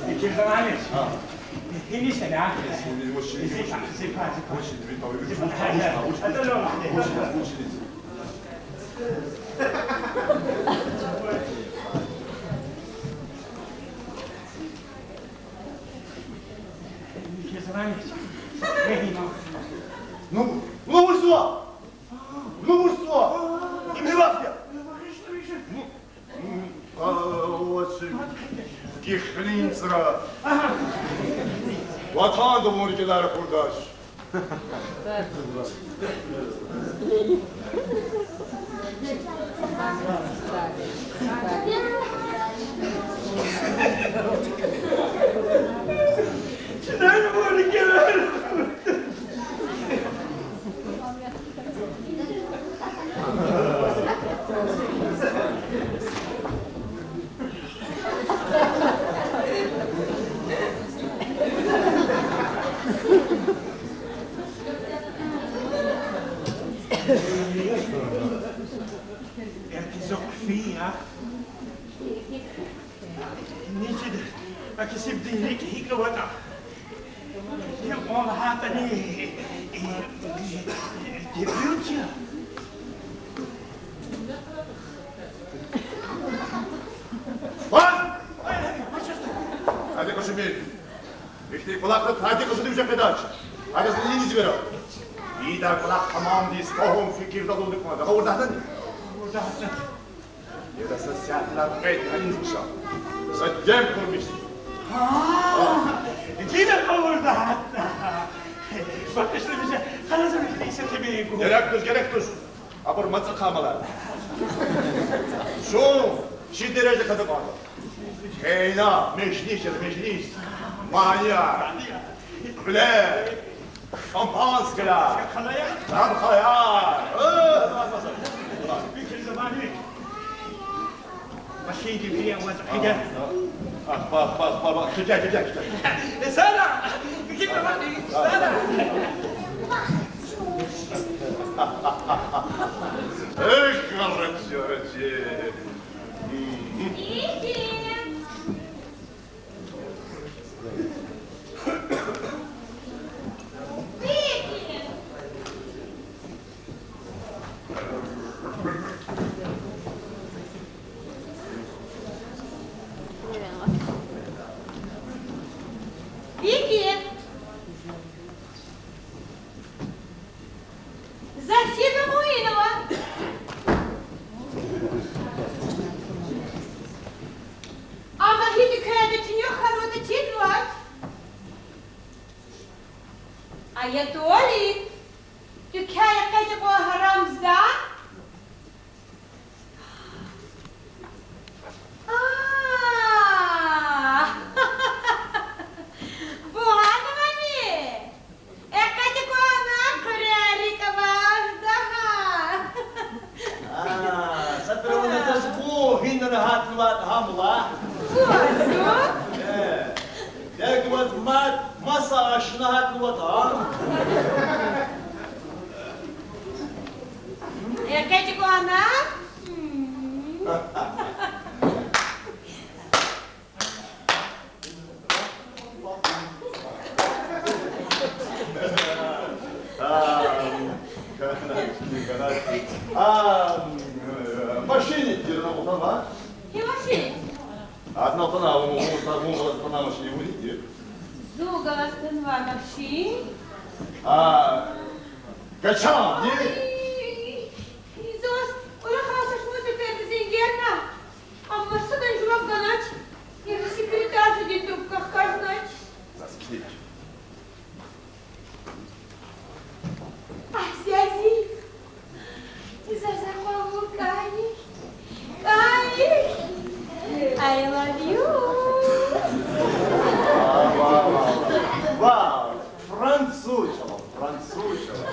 Виктор Заманович. А. Гьиниз сена? Зипа, зипа, зипа. Зипа, зипа, зипа. Ну, ну, вурзава! Ну, вурзава! Им гьи вахт я? Ну, ну, а, вачи. Гихьрин цра. Ватанда вун рикӀелай ракъурдач. Гьа кизо хъфин я. Ничида, а кесибдин рикӀ гьикӀ аватӀа? Гьикьван лагьайтӀани, э, дебют я. Ваз! Ай, ай, ай, ай, ай. Гьади квачумир. Ихьтин кӀвалах гьади кьуьзуьди виже къведач. Адаз иниз вера. Ида кӀвалах тамамдиз, фагьум, фикирдалди кьван. Гъавурда гьатнани? Гъавурда гьатна. Яда са сятда кьвед гьаниз миша. За дем хьурмиш. Гьа, гила гъавурда гьатна. Бахшла виже, къалаза вихьни са тебегу. Герек туш, герек туш. Абур мацӀа камалар. Шум, чи дережа када кьван. Хейна, межлис, межлис. Манияр, кьуьлер, шампанскийяр, рабхаяр. Э, Виктор Заманович. Машинди вири аваз гъида. Ах, бах, бах, бах, бах. Киче, киче, киче. Э, сара! Виктор Заманович, сара! Эх, гарач, гарач. Виктор! Виктор! Виктор! За чизвай мугьинава. Амма гьи дуькванда чинуьх хьанватӀа чизвач. Ая Толик, дуьквай экъечӀ кьван гьарамзада. А, вугьанвани? ЭкъечӀ кьван хъуьрерик авазда гьа. А, садра вуна заз ву гьина рагьатнаватӀа гьам лагь. Ву зун? Э, дегваз мад Са ашна гьатнаватӀа. ЭкъечӀ кӀвалах. А, машинник тир, ана ватан ва? Гьи машинник? Адна ватан, вун, вун, вун галаз атана машинник, вун гьи тир? Зун галаз атанвай машин. А, качан, не? Ай, заз кӀвалахал са шумуд сеферда зенгерна. Амма садан жаваб ганач, я секретаршадин трубка хкажнач. Заз килиг. Азиз, заз акъвал кӀани, кӀани. I love you. Ва, ва, ва, ва. Ва, француз чӀалал, француз чӀалал.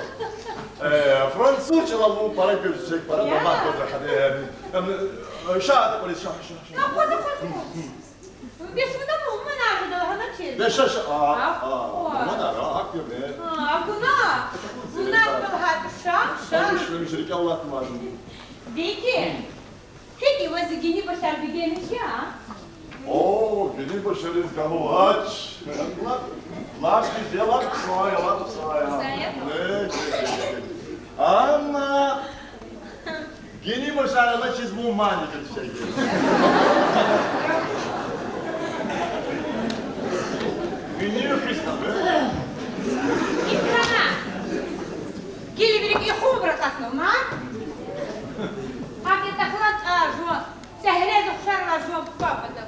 Э, француз чӀалал вун пара гуьрчег, пара дамах гуьрчег хьана. Э, ша, ша, ша, ша. Акъваз, акъваз, акъваз. Бес вуна мугьманар жеда лагьаначир. Бес ша, ша, а, а, мугьманар, а, гьакӀ я. А, акуна. Вуна аквал гьат ша, ша. Тамаш, тамаш, рикӀел алатмаз. Беги. Гьикӏ ваз гини башар бегенмиш я? О, гини башариз гавач. Лап, лап гуьзел, лап сая, лап сая. Сая? Э, э, э, э. Амма гини башар алачиз вун мани гуьрчег я. Гини хистан, э? Икана. Гили вири ихун ракатнава, ма? Гьакӏ ятӏа хлан тӏа жува, сегьрез ухшар ва жува папа да.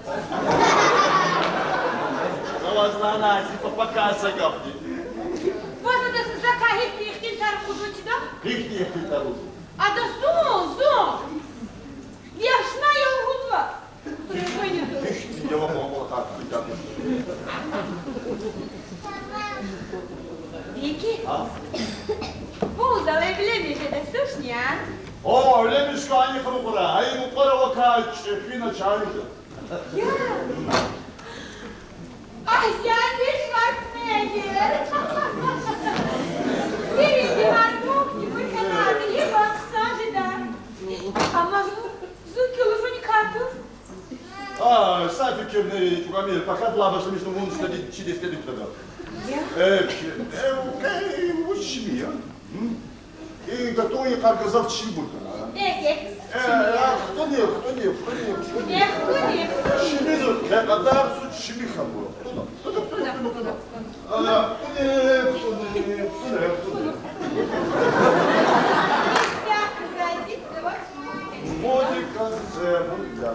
Галаз лана зи папа каса гафди. Ваз адаз закай гьихьтин ихтилатар гузвачида? Гьихьтин ихтилатар гузва? Адаз зун, зун. Яшна ялгъузва. Вики? А? Вун зал эвленмиш жеда тушни я? О, эвленмиш хьайи хьун кьура, ай мукьвара вакай чӏехи начагъ жеда. Я. Ай, я, зи Шварценеггер. Вири ди мардумни вуна хьана, и вахт са жеда. Амма зун, зун телефоникай туш. А, са фикирни чӏугвамир, пакад лагьай башламишна вун стади, чи дестеди кутада. Я? Э, э, э, вуч шими я? М? И гатуй къаргазав шими буртана. Э, э. Э, э, хтуни, хтуни, хтуни, хтуни. Э, хтуни, хтуни. Шими зу, э, къадар су шими хабур. Хтуна. Хтуна, хтуна, хтуна. Ана, хтуни, хтуни, хтуни, хтуни. Модика, э, модика.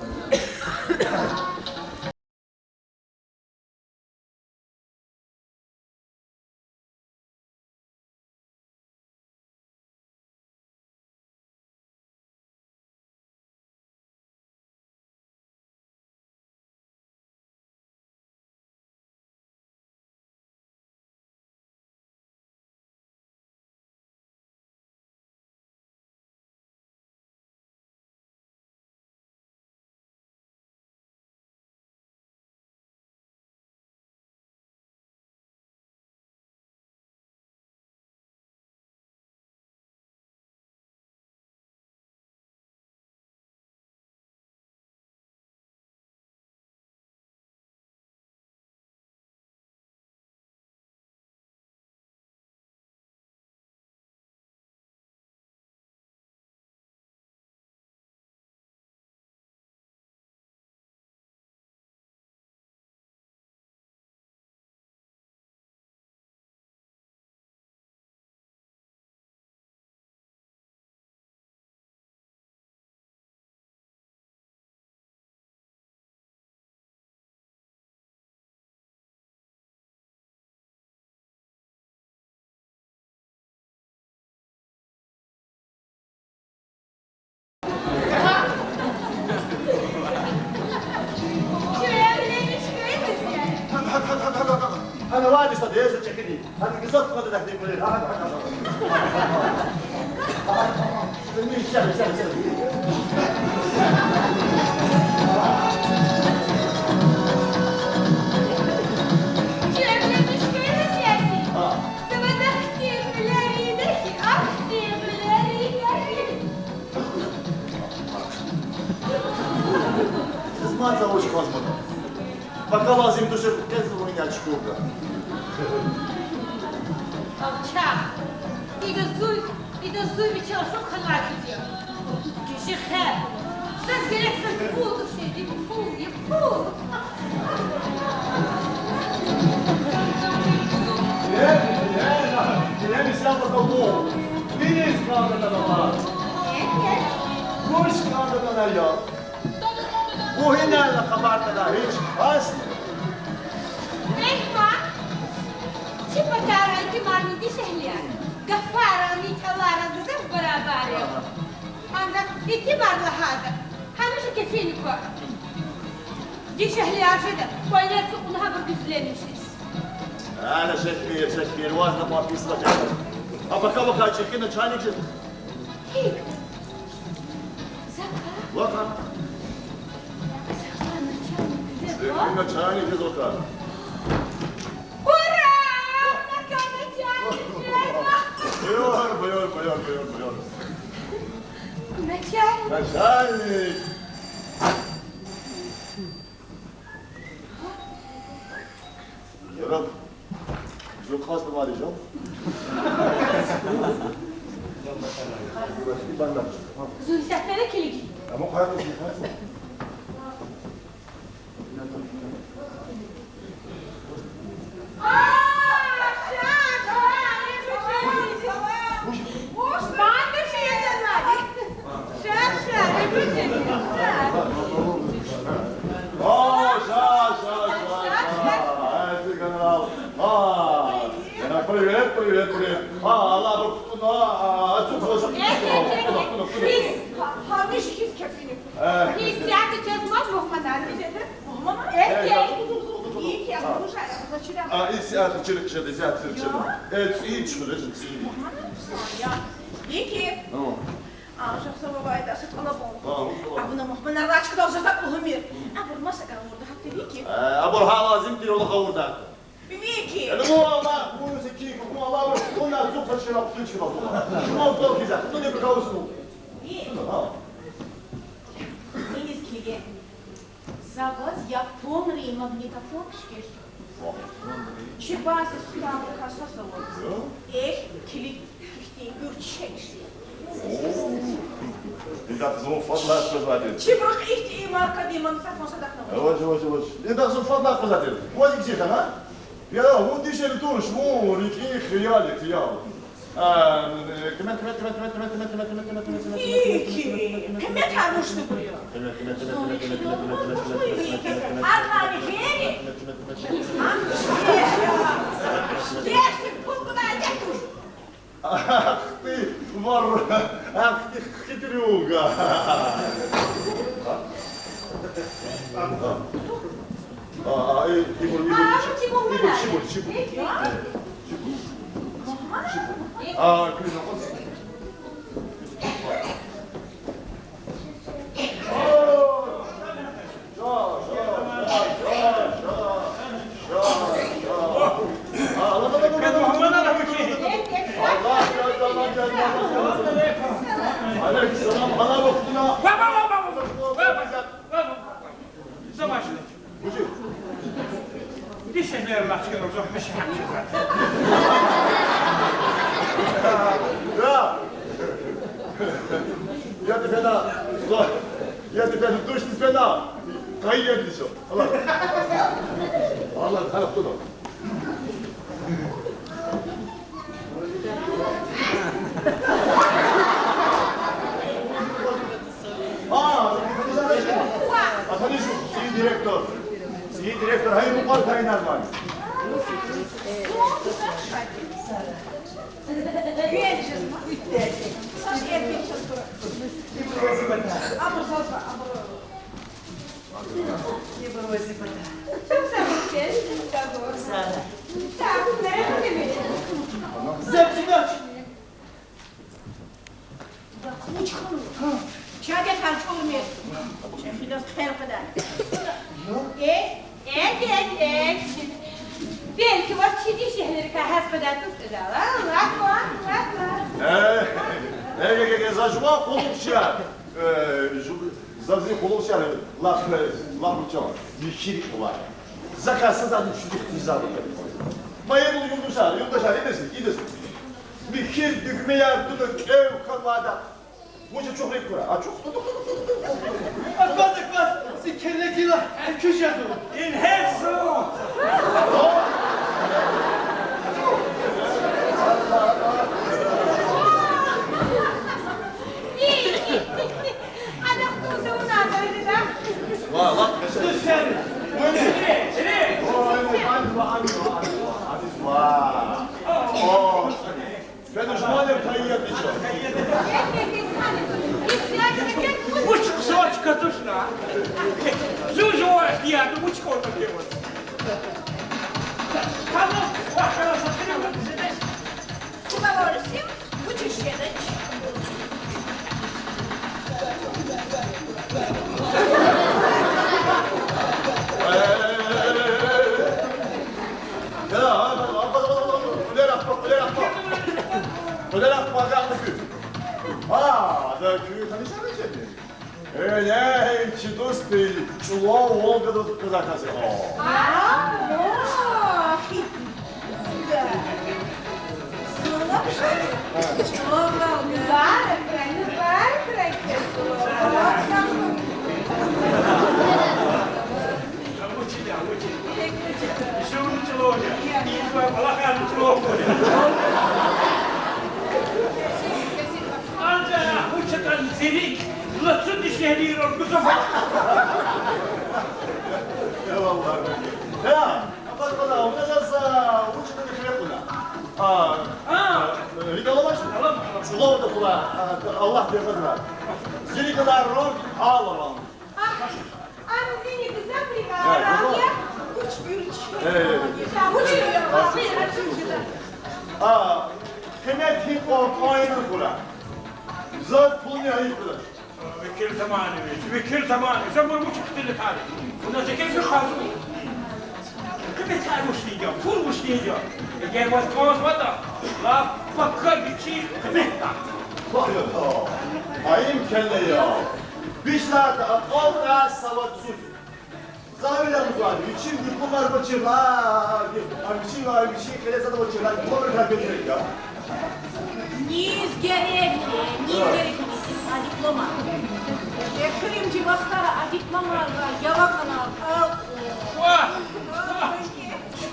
Гьана вади са деза чехиди. Гьана гзаф кьван дадахъни кьуьлер. Гьана, гьана, гьана. Сяда, сяда, сяда. Ма за вуч кваз мана. Пака лазим тушир кез вуна чукурда. Алчах. Ида зун, ида зун вичел шух ханвай киз я. Гиши хер. Саз герек са пул душеди, пул, я пул. Е, е, е, мисал пака пул. Биниз кандатана ма. Е, е. Гуш кандатана я. Ву гьинайла хабар тада гьич касни? Мегьман, чи патара итимарни дишегьлияр гафарани чӀалара гзаф барабар я. Анда итимар лагьайда гьамиша кефин ква. Дишегьлияр жеда, кӀвале ацукьна гьабур гуьзлемишиз. Гьана шехьбир, шехьбир, ваз на папис вача. А пака-пака чӀехи начальник жез. ГьикӀ? Зака? Вака. Зака начальник жез. Шехьбир начальник жез вака. Ура! Зака начальник жез. Буюр, буюр, буюр, буюр, буюр. Начальник. Начальник. Яраб, зун кьаз тамари жал. Зун сефере килиги. Амма къайгъу, къайгъу. Привет, привет, привет. А, Аллагь, бу кутуна, а, ацукь. Гьамиша хьиз кефини. Э. Гьиссият чаз мад мугьманар виже. Мугьманар? Э, э, э. Икӏ я, бужа, бужа чида. А, исят чирик жеди, исят чирик жеди. Э, цӏийи чуьхуьр, э, цӏийи. Мугьманар са я. Икӏ. Ну. А, жахсава вайда, са тӏалабун. А, ну, тӏалаб. Абуна мугьманар рачкадал жеза кӏугъмир. Абур маса гавурда гьатта икӏ. Э, абур гьа лазим тир, валлагь, гавурда. Вики. Яни ву Аллагь, ву зи ки, ву Аллагь, ву на зу хачира, хачира, ву. Шума вдох киза, хтуни бикаусну. И. Ина, гьа. Иниз килиге. За ваз японрин магнитофон пишкеш. Вах. Чи бази хтам каса завод. Я? Эх, килиг. Ихьтин гуьрчег ши. О. Идак зун фадлай къвезвайди. Чибур ихьтин маркадин магнитофон садахъна вач. Вач, вач, вач. Идак зун фадлай къвезвайди. Ваз икӏ жеда, гьа? Я, вун дишегьли туш, вун рикӏин хиял я, хиял. А, э, кьимет, кьимет, кьимет. Вики, кьимет гьар вуч буюр? Кьимет, кьимет, кьимет. Армани гери. Гешти пул кудай декуш. Ах ты, вор-, ах ты хитрюга. А, а, э, Тимур, Тимур, Тимур, Тимур, Тимур. А, Кирилл, Я тебе на, я тебе на, душ тебе на, кайен дишо. Аллагь. Аллагь, гьана хтуна. А, а, цӏийи директор. Цӏийи директор, гьа и мукьвара тайинарвани. Ча дехъал чӏурмир. Чехилаз хъел къведа. Э, э, э, э. Белки ваз чи дишегьлийрикай гьаз къведай туш жеда. Ва, ва, ва, ва. Э, э, э, э, за жуван къуллугъчияр. Э, жу-, заз и къуллугъчияр лап, э, лап чан, михьи рикӀ ава. Закай са затӀни чуьлуьхъ тийизвайди. Ма, э, юлдашар, юлдашар, идаз, идаз. Михьиз дуьгмеяр туда кӀев хьанвайда. Вуч ачух рикӀ хьурай? Ачух. Акваз, акваз, зи келле гила экуь жезва. Ингье зун. Ва, ва, слушай, вуни? Чири, чири. Ва, ва, ва, ва, ва, ва, ва. О, фена жуван тайи я, бича. Вуч ксач катушна? Зун жуван ихтияр, вуч кӀватӀа кӀева? Тамам, вахъ хьана сатирин вуч жедач? С удовольствием. Вуч жедач? Э, э, э, э, э, э. Я, а, а, а, а, а, кьуьлер ахпа, кьуьлер ахпа. Кьуьлер ахпа, агакьна куь. А, да куьн танишармишни? Э, я, чи дусти, чӀулав Волгадиз квазахъаси. О. А, о. Да. Чулав Волга. Чулав Волга. Барак, барак, барак, барак. Вучиз я, вучиз? Жув чӀулав я. Ибур кӀвалахар чӀулав я. Анжах вуч ятӀани зи рикӀ лацу дишегьлийрал гузва. Эваллагь. Я, абаз бала, вуна заз, а, вуч ятӀани хиве кьуна. А, а, рикӀ аламач? Алама, алама. Чулавда кьуна, а, Аллагьдин гьакъалди. Зи рикӀ алай ранг алаван. Агь, ам зини гзаф рикӀ алай ранг я, гуж-гуж. Э, э, э. Гуж-гуж. А, къимет гьикьван кьван янатӀа хьурай. Заз пулни гьайиф тир. Векил Заманович, Векил Заманович, за вуна вуч ихтилатар? Вуна зи кӀеви хазва. Къиметар вучни я, пул вучни я. Эгер ваз кӀанзаватӀа, лап пака вичи къимет тахъ. Вагь я, та. Гьа им келле я. Вичиз акьалтӀай савадсуз я. За вилемзва, вичин дипломар авачирла, а вичин, а вичин къелезада авачирла дипломрикай гуьзел я. Низ герек я, низ герек я а дипломар? Эхиримжи вахтара а дипломар ва явакана акьалтӀ. Вагь! Вагь!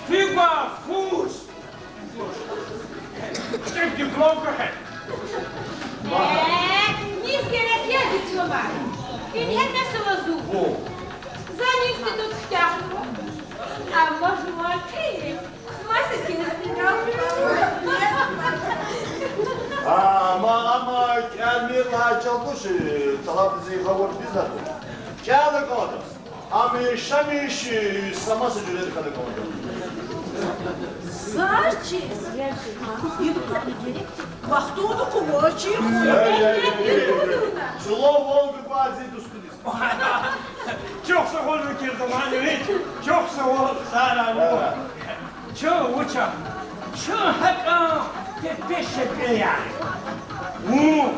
Фиба фуз! Куьтягь диплом квехъ. Э, низ герек я дипломар? Ингье месэла зун. О. Зани институт куьтягьзава. Амма жуван кӀеви маса кӀелиз кӀан. Амма, амма кӀелмир лагьай чӀал туш, талабдиз гъавурда физвайди. КӀелна кӀанда. Ам яшамиш, са маса жуьредин хьана кӀанда. Заз чиз, вахтунда къувачир. Э, э, э, э, э. Чулав Волга гвай зи дустуниз. Чухсагъул, Векил Заманович, чухсагъул, сагърай вун. Э. Чун вуч я? Чун гьакӀан пепе-шепе я. Вун,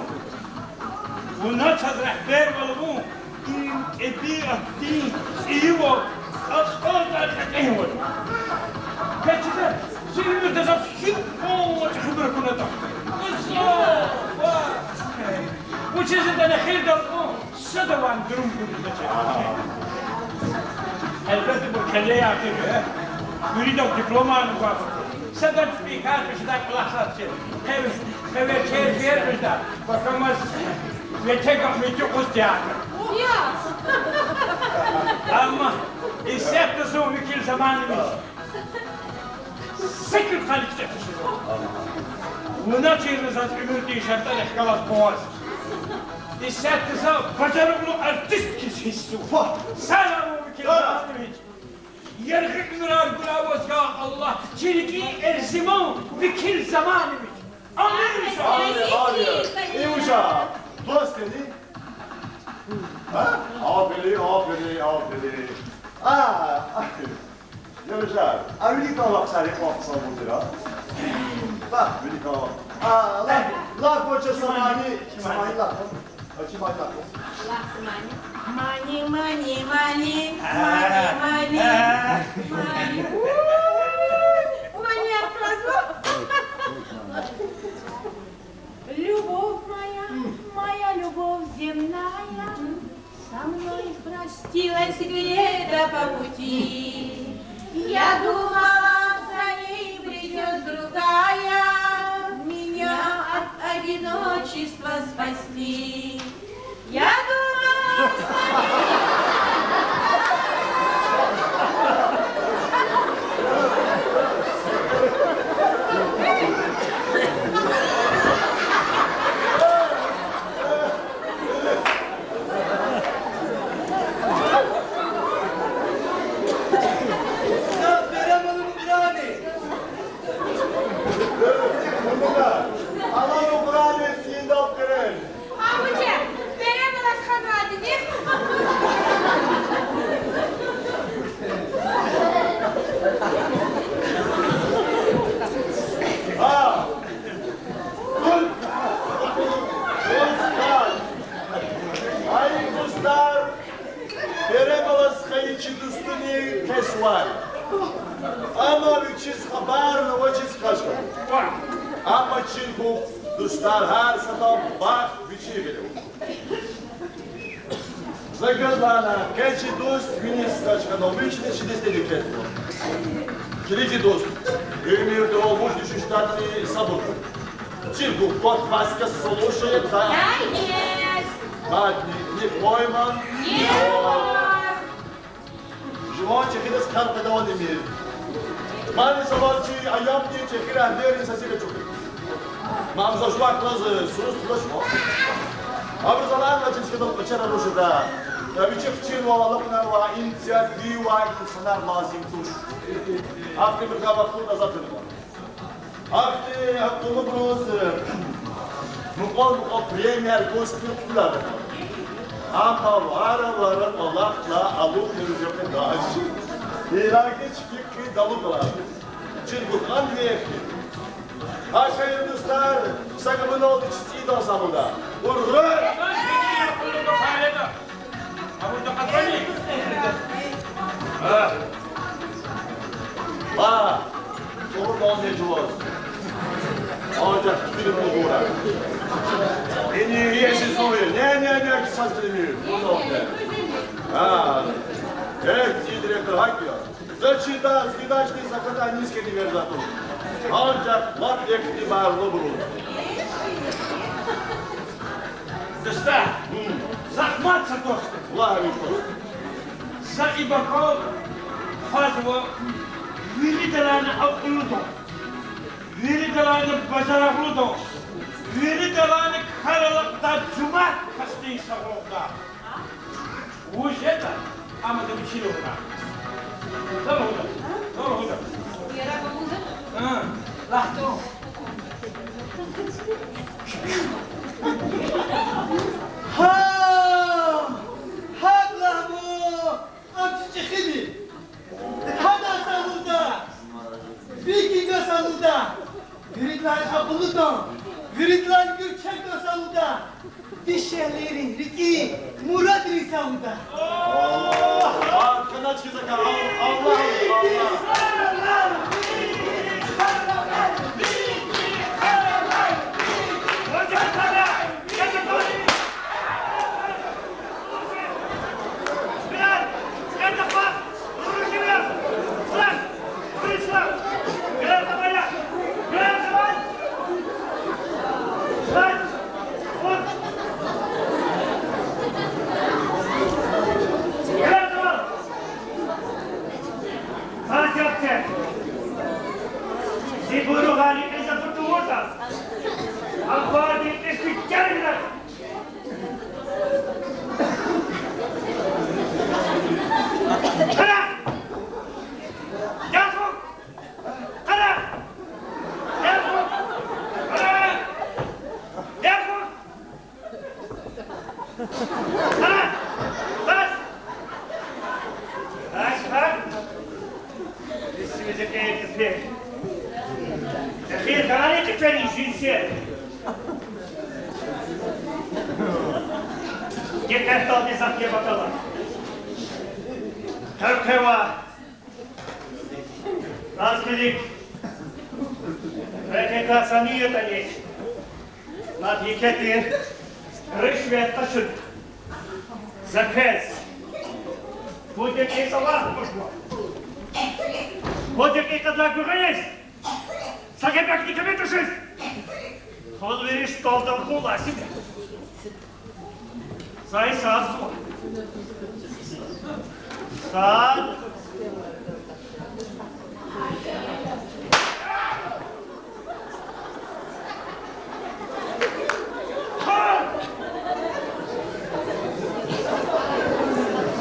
вуна чаз регьбервал авун, им тӀебиатдин цӀийивал акьалтӀай кьетӀенвал. Гьеле чида, зи уьмуьрда заз гьикьван чӀехибур акунатӀа. Вуч ятӀани эхирдал вун садавай дурум гузвачир. Гьелбетда, ибур келлеяр тир, э? Виридалай дипломарни гваз. Садан чпин кар пешедай кӀвалахзавайди. Къе, къе верчер фермерда, пакамаз ветега митикъуз тяга. Я. Амма исятда зун, Векил Заманович, са куьн хьаник тешиз. Вуна чирна заз уьмуьрдин шартӀарихъ галаз кваз. Исятда за бажарагълу артист хьиз гьиссуз. Вагь! Сагърай вун, Векил Заманович. Яргъи уьмуьрар гурай ваз, я Аллагь, чи рикӀин эрзиман Векил Заманович. Амин, иншаллагь. Амин, амин. И вуж я, дустуни? А? Аферин, аферин, аферин. А, аферин. Я вуж я, а виликан вахтара кьван хъсан авурди я? Вагь, виликан вахт. А, лап, лап вуч я, Самани, Самани лап. Ачи Мани, мани, мани, мани, мани, мани. Уй, мани аркъазва. Любовь моя, моя любовь земная, со мной простилась где-то по пути. Я думала, за ней придёт другая, меня от одиночества спасти. Я думала, за ней Ай, дустар, бере балаз хайи чи дустуни кесвай. Амма вичиз хабар авачиз качка. Амма чиркух, дустар, гьар садан бахт вичин вилик. За гзаф лагьана, къе чи дуст виниз качкана, вични чидиз тедикетна. Килиг, дуст, уьмуьрда вуж дуьшуьш тадни сабур хьуй. Чиркух, кот васка слушает, да? Да, есть. Мадни, не пойман. Егор. Жуван чӀехидаз кар къведавани мир. Мани завал чи аямдин чӀехи регьберрин сесиве чӀугур. Мамза жувак лаз сурус тула жуван. Абур залан ва чискадал пачара рушда. Я вичи хчинвал алакьунар ва инициатива инсанар лазим туш. Ахьтин мургава хутӀа затунва. Ахьтин акъуллубуруз мукьвал-мукьвал премияр гуз куьн хъуьларна. Амма вара-вара кӀвалахда алукьун жедач. Иллаки чпик куьн далудалай. Чиркух, ан вехи. Гьа шаир дустар, са габуналди чи цӀийидал салуда. Ура! А, а, цӀуру бални жуваз. Анжах килигна гура. Ини езиз нур. Не, не, не, ксаз килигна. А, э, цӀийи директор гьакӀ я. За чида, звездочный саката низкий дивер зату. Анжах лап ихтибарлубуруз. Дустар, гьм, захмат са дост. Лагь, вич дост. За и бакӀал фазва виридалайни акьуллудан, виридалайни бажарагълудан, виридалайни кар алакьдай жумарт касдин сагъвалда. Вуж ятӀа, ам ада вичи лугьуда. За лугьуда. За лугьуда. Яра, бабуна. А, лагь. Гьа! ГьакӀ лагь, бу! Ам чи чӀехиди. Гьада салуда. Бикида салуда. Виридалай акьуллудан, виридалай гуьрчегдан салуда. Дишегьлийрин рикӀин мурадрин салуда. Аллагь, канач хизака, Аллагь, Аллагь. Гьи къердалди захъ яб атала? Къе-къева. Заз килиг. Рекьикай са ни ятӀани, лап еке тир ришвет къачуна. За квез пуд декьикьа вахт гузва. Пуд декьикьадилай гуьгъуьниз са кепекни кими тушиз, пул вири столдал хьун лазим я. Зай сад зун. Сад. Хъан!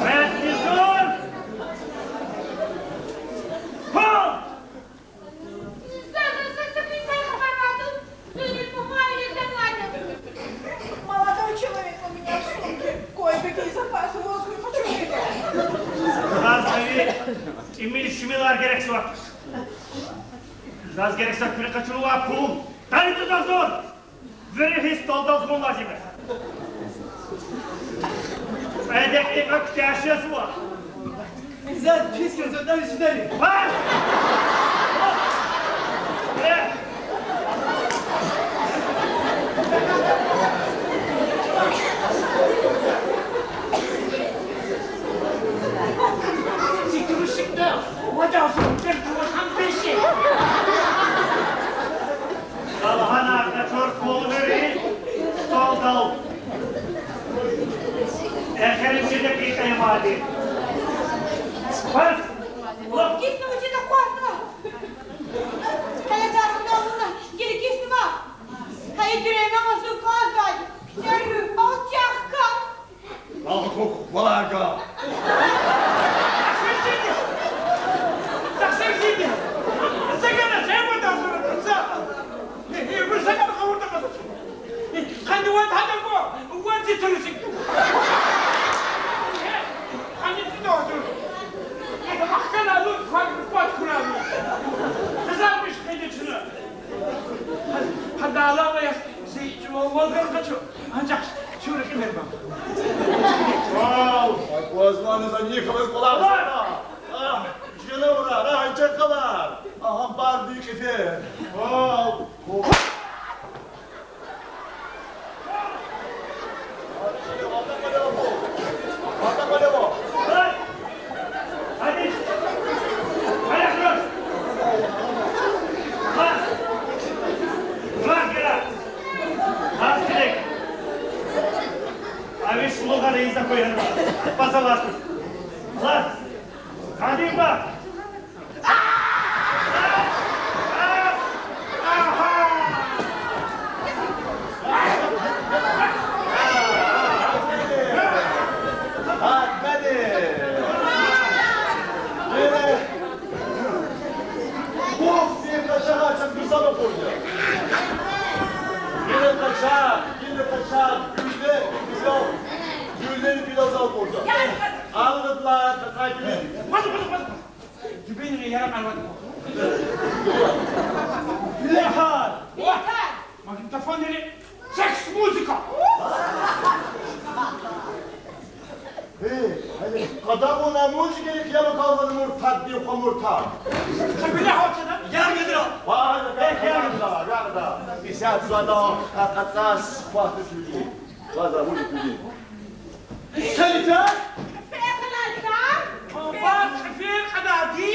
Мегьтизур! Хъан! Молодой человек, у меня в сумке кое-какие запасы воздуха, хочу выдохнуть. Заз куьне тӀимил-шимилар герек жезвач. Заз герек са куьне къачунвай пул. Тани тудазур! Вири гьи столдал хьун лазим я. Кьве декьикьа куьтягь жезва. Заз пис жезва, до свидания. Ва! Э! Зи трусикда вадаз тер тумаз гьам пеши. Галгьана къачур пул вири столдал. Эхиримжи декьикьа я мад. Бас! Кисна вучиз акъвазнава? Гьеле даргъна авуна, гила киснава. Гьа и тирена мазун кӀанзавайди, куьтягьуь, алчах кас. Алгъух валарга. Тахсир жеди! Тахсир жеди! За гана жема дазура за! Э, э, вур за гана къавурда къаза. Э, къанни вад гьада ва, вад зи турусик. Э, къанни зи дазур. Э, ахкана лут, хват, хват куралу. Хизармиш къеди чна. Гьа, гьа далава яс, зи чӀулав валган къачу. Анжах чура кьимер бан. Вав! Аквазвани за нихъ аваз къвалав зада? А, жена ура, ра, анжах къалар. Агьам барди кьифер. Вав! Гьеле къачагъ, гьеле къачагъ, гьеле къачагъ, гуьлле, гуьлле, гуьллени пидал зал къурда. Алгъадла, тацай гуьллени. Гуьллени яракь арвад. Гуьлле гьар. Магнитофонри секс музыка. Э, гьеле къадагъуна музыкани хъел акалзава муртадди, хва муртад. Са гуьлле гьалчада, яр гидра. Ва, яр гидра, яр гидра. Исятда къацӀас хватуш вуди. База вуди вуди. Салита? Фекъалайта? Баба, фекъалайди?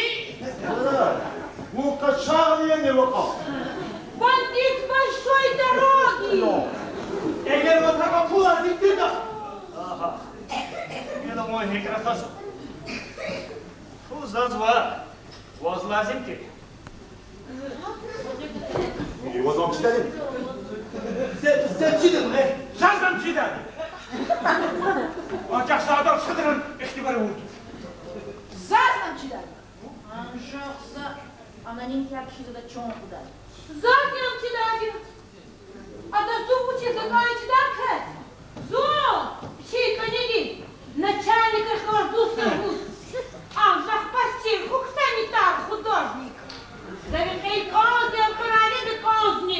Вун къачагъни я, не вакъа? Бандит с большой дороги. Эгер ватана пул лазим тиртӀа. Аха. Гила вун гьикӀ рахазва? Пул заз ва ваз лазим тир. Э, ваз ам чидади? Се, се чидади, э? Заз ам чидади. Анжах са адан садран ихтибар авурди. Заз ам чидади. Анжах за аноним тяг хьиз ада чун кьудай. Заз ам чидади. Ада зун вучиз акӀай чидай квез? Зун, чи кӀаниди, начальникрихъ галаз дуст я лугьуз. Анжах пастир хьухь, санитар, художник. За рекьел кӀанзни, анкъарайриз кӀанзни.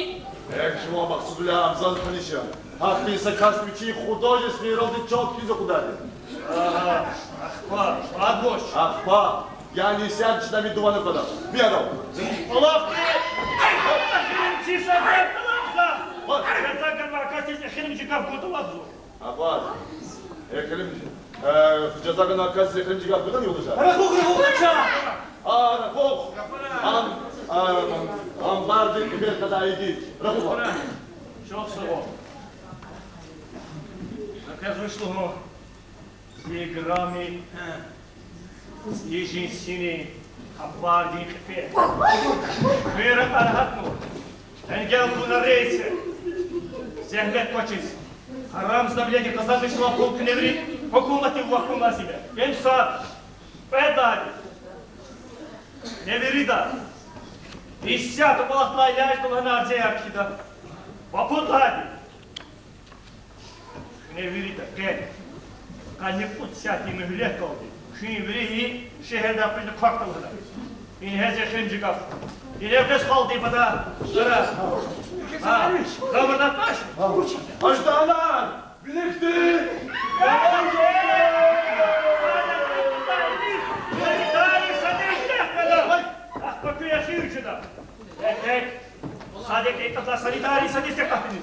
Эхь, жуван Макьсудуллагь, ам заз таниш я. Гьахьиз Кас вичин художественный ролдиз чал кхьиз акъудайди. Агьа, ахпа, адвоч. Ахпа, яни сяд чна ви дувана квада. Биядав. Алахъни! Эхиримжи сафар талакъза! Ва? Жаза ганвай касдиз эхиримжи гаф гун талакъзава. Абад. Эхиримжи. Э, жаза ганвай касдиз эхиримжи гаф гудани, юлдашар? Рахух, рахух, ача! А, рахух. Ам, а, ам, амбардин кьифер кьадай игит. Рахух. Чухсагъул. Аквазвач лугьун зи играми, зи жинсини амбардин кьифер. Куьн ракьар гьатнава. Энгел тавуна рейсер. Зегьмет квачиз. Гьарам давлени къазанмишзавай пул куьне вири гьукуматдив вахкун лазим я. Им са кьвед лагьайди. Куьне вирида. Исятда кӀвалахдилай элячӀда лагьана арзаяр кхьида. Ва пуд лагьайди. Куьне вирида къе къанни кьуд сятдин муьгьлетдалди куьн вири и шегьердай экъечӀна квахьда лагьана. Ингье зи эхиримжи гаф. Ингье вес халкьдин пата ара. Гьа, гъавурда тӀаш. Аждагьанар! Виликди! Ахпа куьн эхир чуда. Экек, сад декьикьада санитарный садисте катиниз.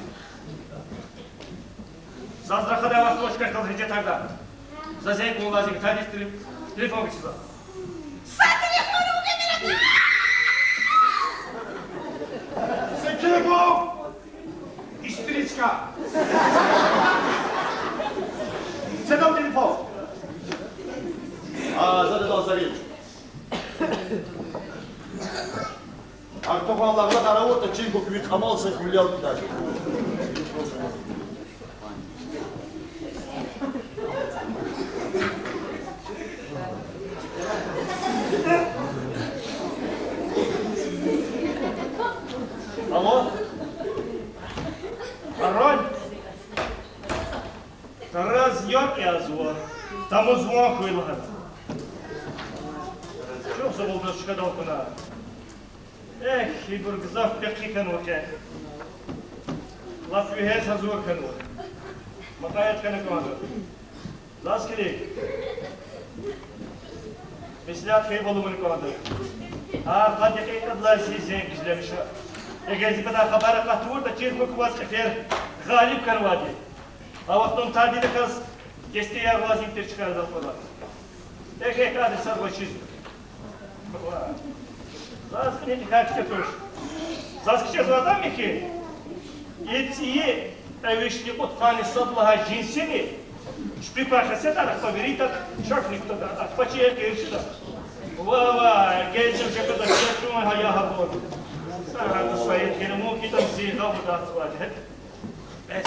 Заз рахадай вахт вуч квехъ галаз гьуьжетарда. За зенг гун лазим я, тадиз телефон гъиз за. Са телефон угемира. Секин бу! Истеричка! Садам телефон! А, за дадал зарин. Артухан лагьла къаравуртӀа, чир хьухь, ви кьамал са хвилел кидай. Алло? Пароль? Тараз якь язва, тамуз ван хьуй лагьана. Чухсагъул, дус, чкадал кьуна. Эхь, ибур гзаф пехъи хьанва къе. Лап вегьез гьазур хьанва. Макьаят хьана кӀанда. Заз килиг. Меслят хьайибур авуна кӀанда. Гьар къад декьикьадилай зи зенг гуьзлемиша. Эгер зи патай хабар акъатуртӀа, чир хьухь, ваз кьифер гъалиб хьанвайди. А вахтунда тадидаказ дестеяр лазим тир чкайрал кьван. Эхь, эхь, адрес сад вачиз. Заз кьиле кӀватӀ куьтягь туш. Заз кичӀезвай атӀа михьи. И цӀийи кьве вишни кьудкъанни сад лагьай жинсини чпик квай хесетар ахпа вири тахьай чакни кутада, ахпа чи экъечӀда. Ва, ва, гелзим жакада чун гьа я гьабур. Сагьат Саид геле мумкин там зи гъавурда ацвай. Бес.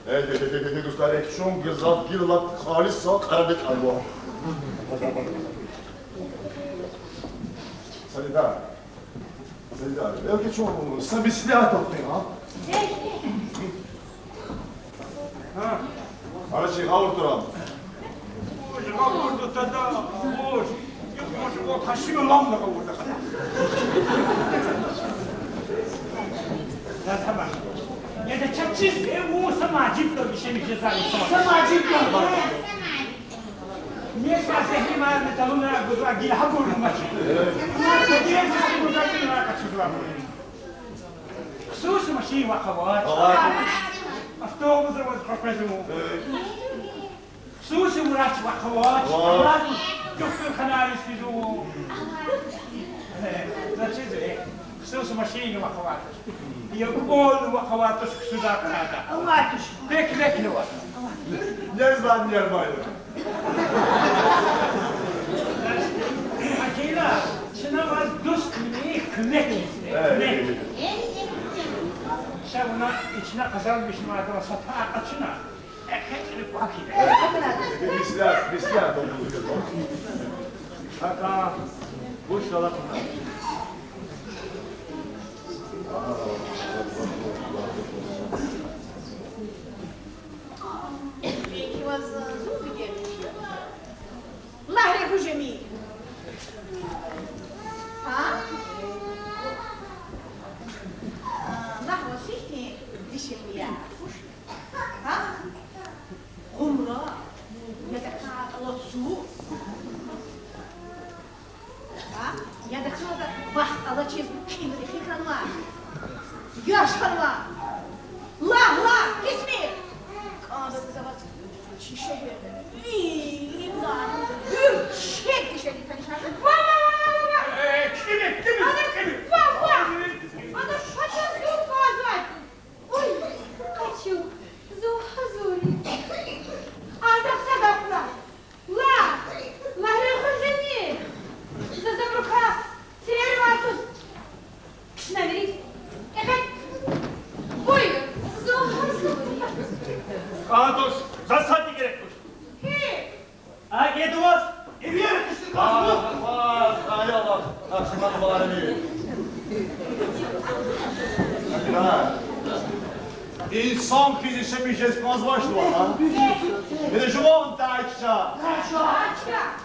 Э, э, э, э, э, дустар, э, чун гзаф гила лап халис са кьаради кӀанва. Санитар. Санитар. Белки чун са меслят алкъин, а? Гьа? Ара чи гъавурда тура. Вуж гъавурда тада, вуж. Вуж, вуж, вуж, гьа шуьгъ ламна гъавурда. Заз гьама. Яда чачиз, э, вун са мажиб тӀа вишемиш жезва. Са мажиб тӀа. Нез ва зегьри мар металуна гузва гила гьабур мачи. Гила гузва гила къачузва. Хсуси машин вахъ авач. Авач. Автобусра ваз къекъвезва. Хсуси врач вахъ авач. Авач. Авач. Духтурханариз физва. Э, значит, э, хсуси машин вахъ авач. Я кӀвал вахъ авач, хсуси кьада. Авач. Пек-пек авач. Не знаю, нормально. Акила, чна ваз дуствилин куьмек ийизва. Э, куьмек. Э, э, э. Ша вуна ична къазанмишнавайдалай са пара къачуна. Э, хетри квахида. Э, бислят, бислят. Ака, вуч галатна? Пеки ваз зун бегенмиш. Лагь, регьужеми. Гьа? А, лагь, ваз ихьтин дишегьлияр хуш я? Къумра, я тахьайтӀа лацу. А? Я тахьайтӀа бахт алачиз кьимри хьи хьанва. Яш хьанва. Лагь, лагь, кисми! КӀанда завац чи шегьерда. И, и, лагь, гуьрчег дишегьли танишарна. Ва, ва, ва, ва, ва! Э, кими, кими, кими? Ва, ва! Ана патаз зун квазвай. Уй, къачу, зун гьазур я. Ардахъ садахъ лагь. Лагь, лагь, рехур жени. Заз абурукай сирер варзуз кишнавири. Эхет. Уй, зун гьазур я. КӀан туш, заз сад герек туш. Гьи? А гедуаз? Эвер кушти кваз. Ва, ва, аялар, ахшамар барани. Инсан хьиз яшамиш жез кӀанзавачни ваъ, а? Яда жуван дача. Дача.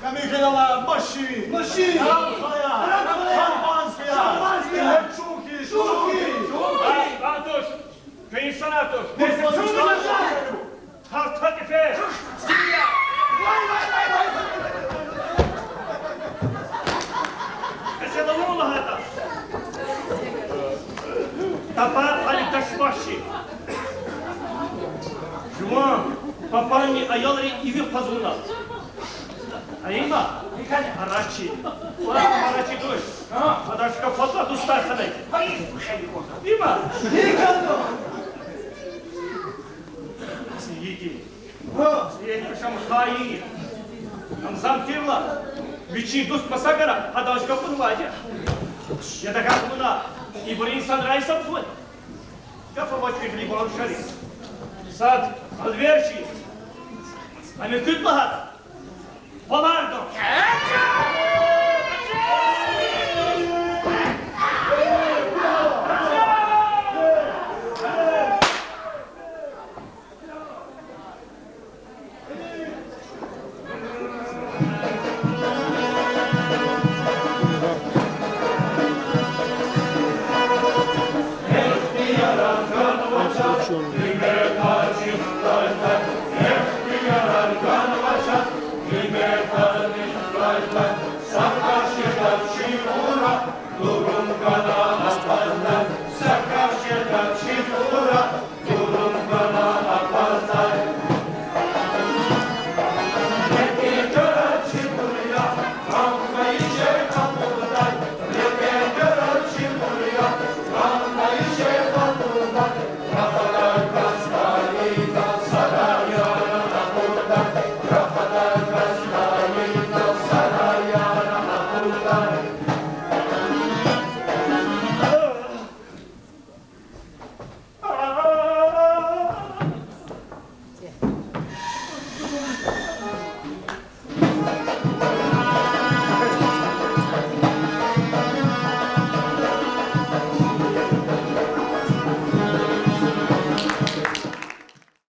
Камикъала машин. Машин. Араб хая. Араб хая. Шампанское. Шампанское. Чунки, чунки. Чунки. А, а, туш. Куь инсанар туш. Несин чунки? Гьар татифе. Эсе давун лагьайтӀа. Тапар гьали ташбаши. Жуван папанни аялри иви къвазуна. А има? Арачи. Вай, арачи туш. Гьа? Адачка фатла дустар хьанай. Има? Зи йиди. Зи йиди, ам хаин я. Ам зам тирла, вичин дуст маса гана, гьадан жка кьунвайди я. Яда гьакӀ вуна, ибур инсанрай гьисабзава. Гаф авач, кьилив амшари. Сад, алверши. Ам муькуьд лагьай. Палардо.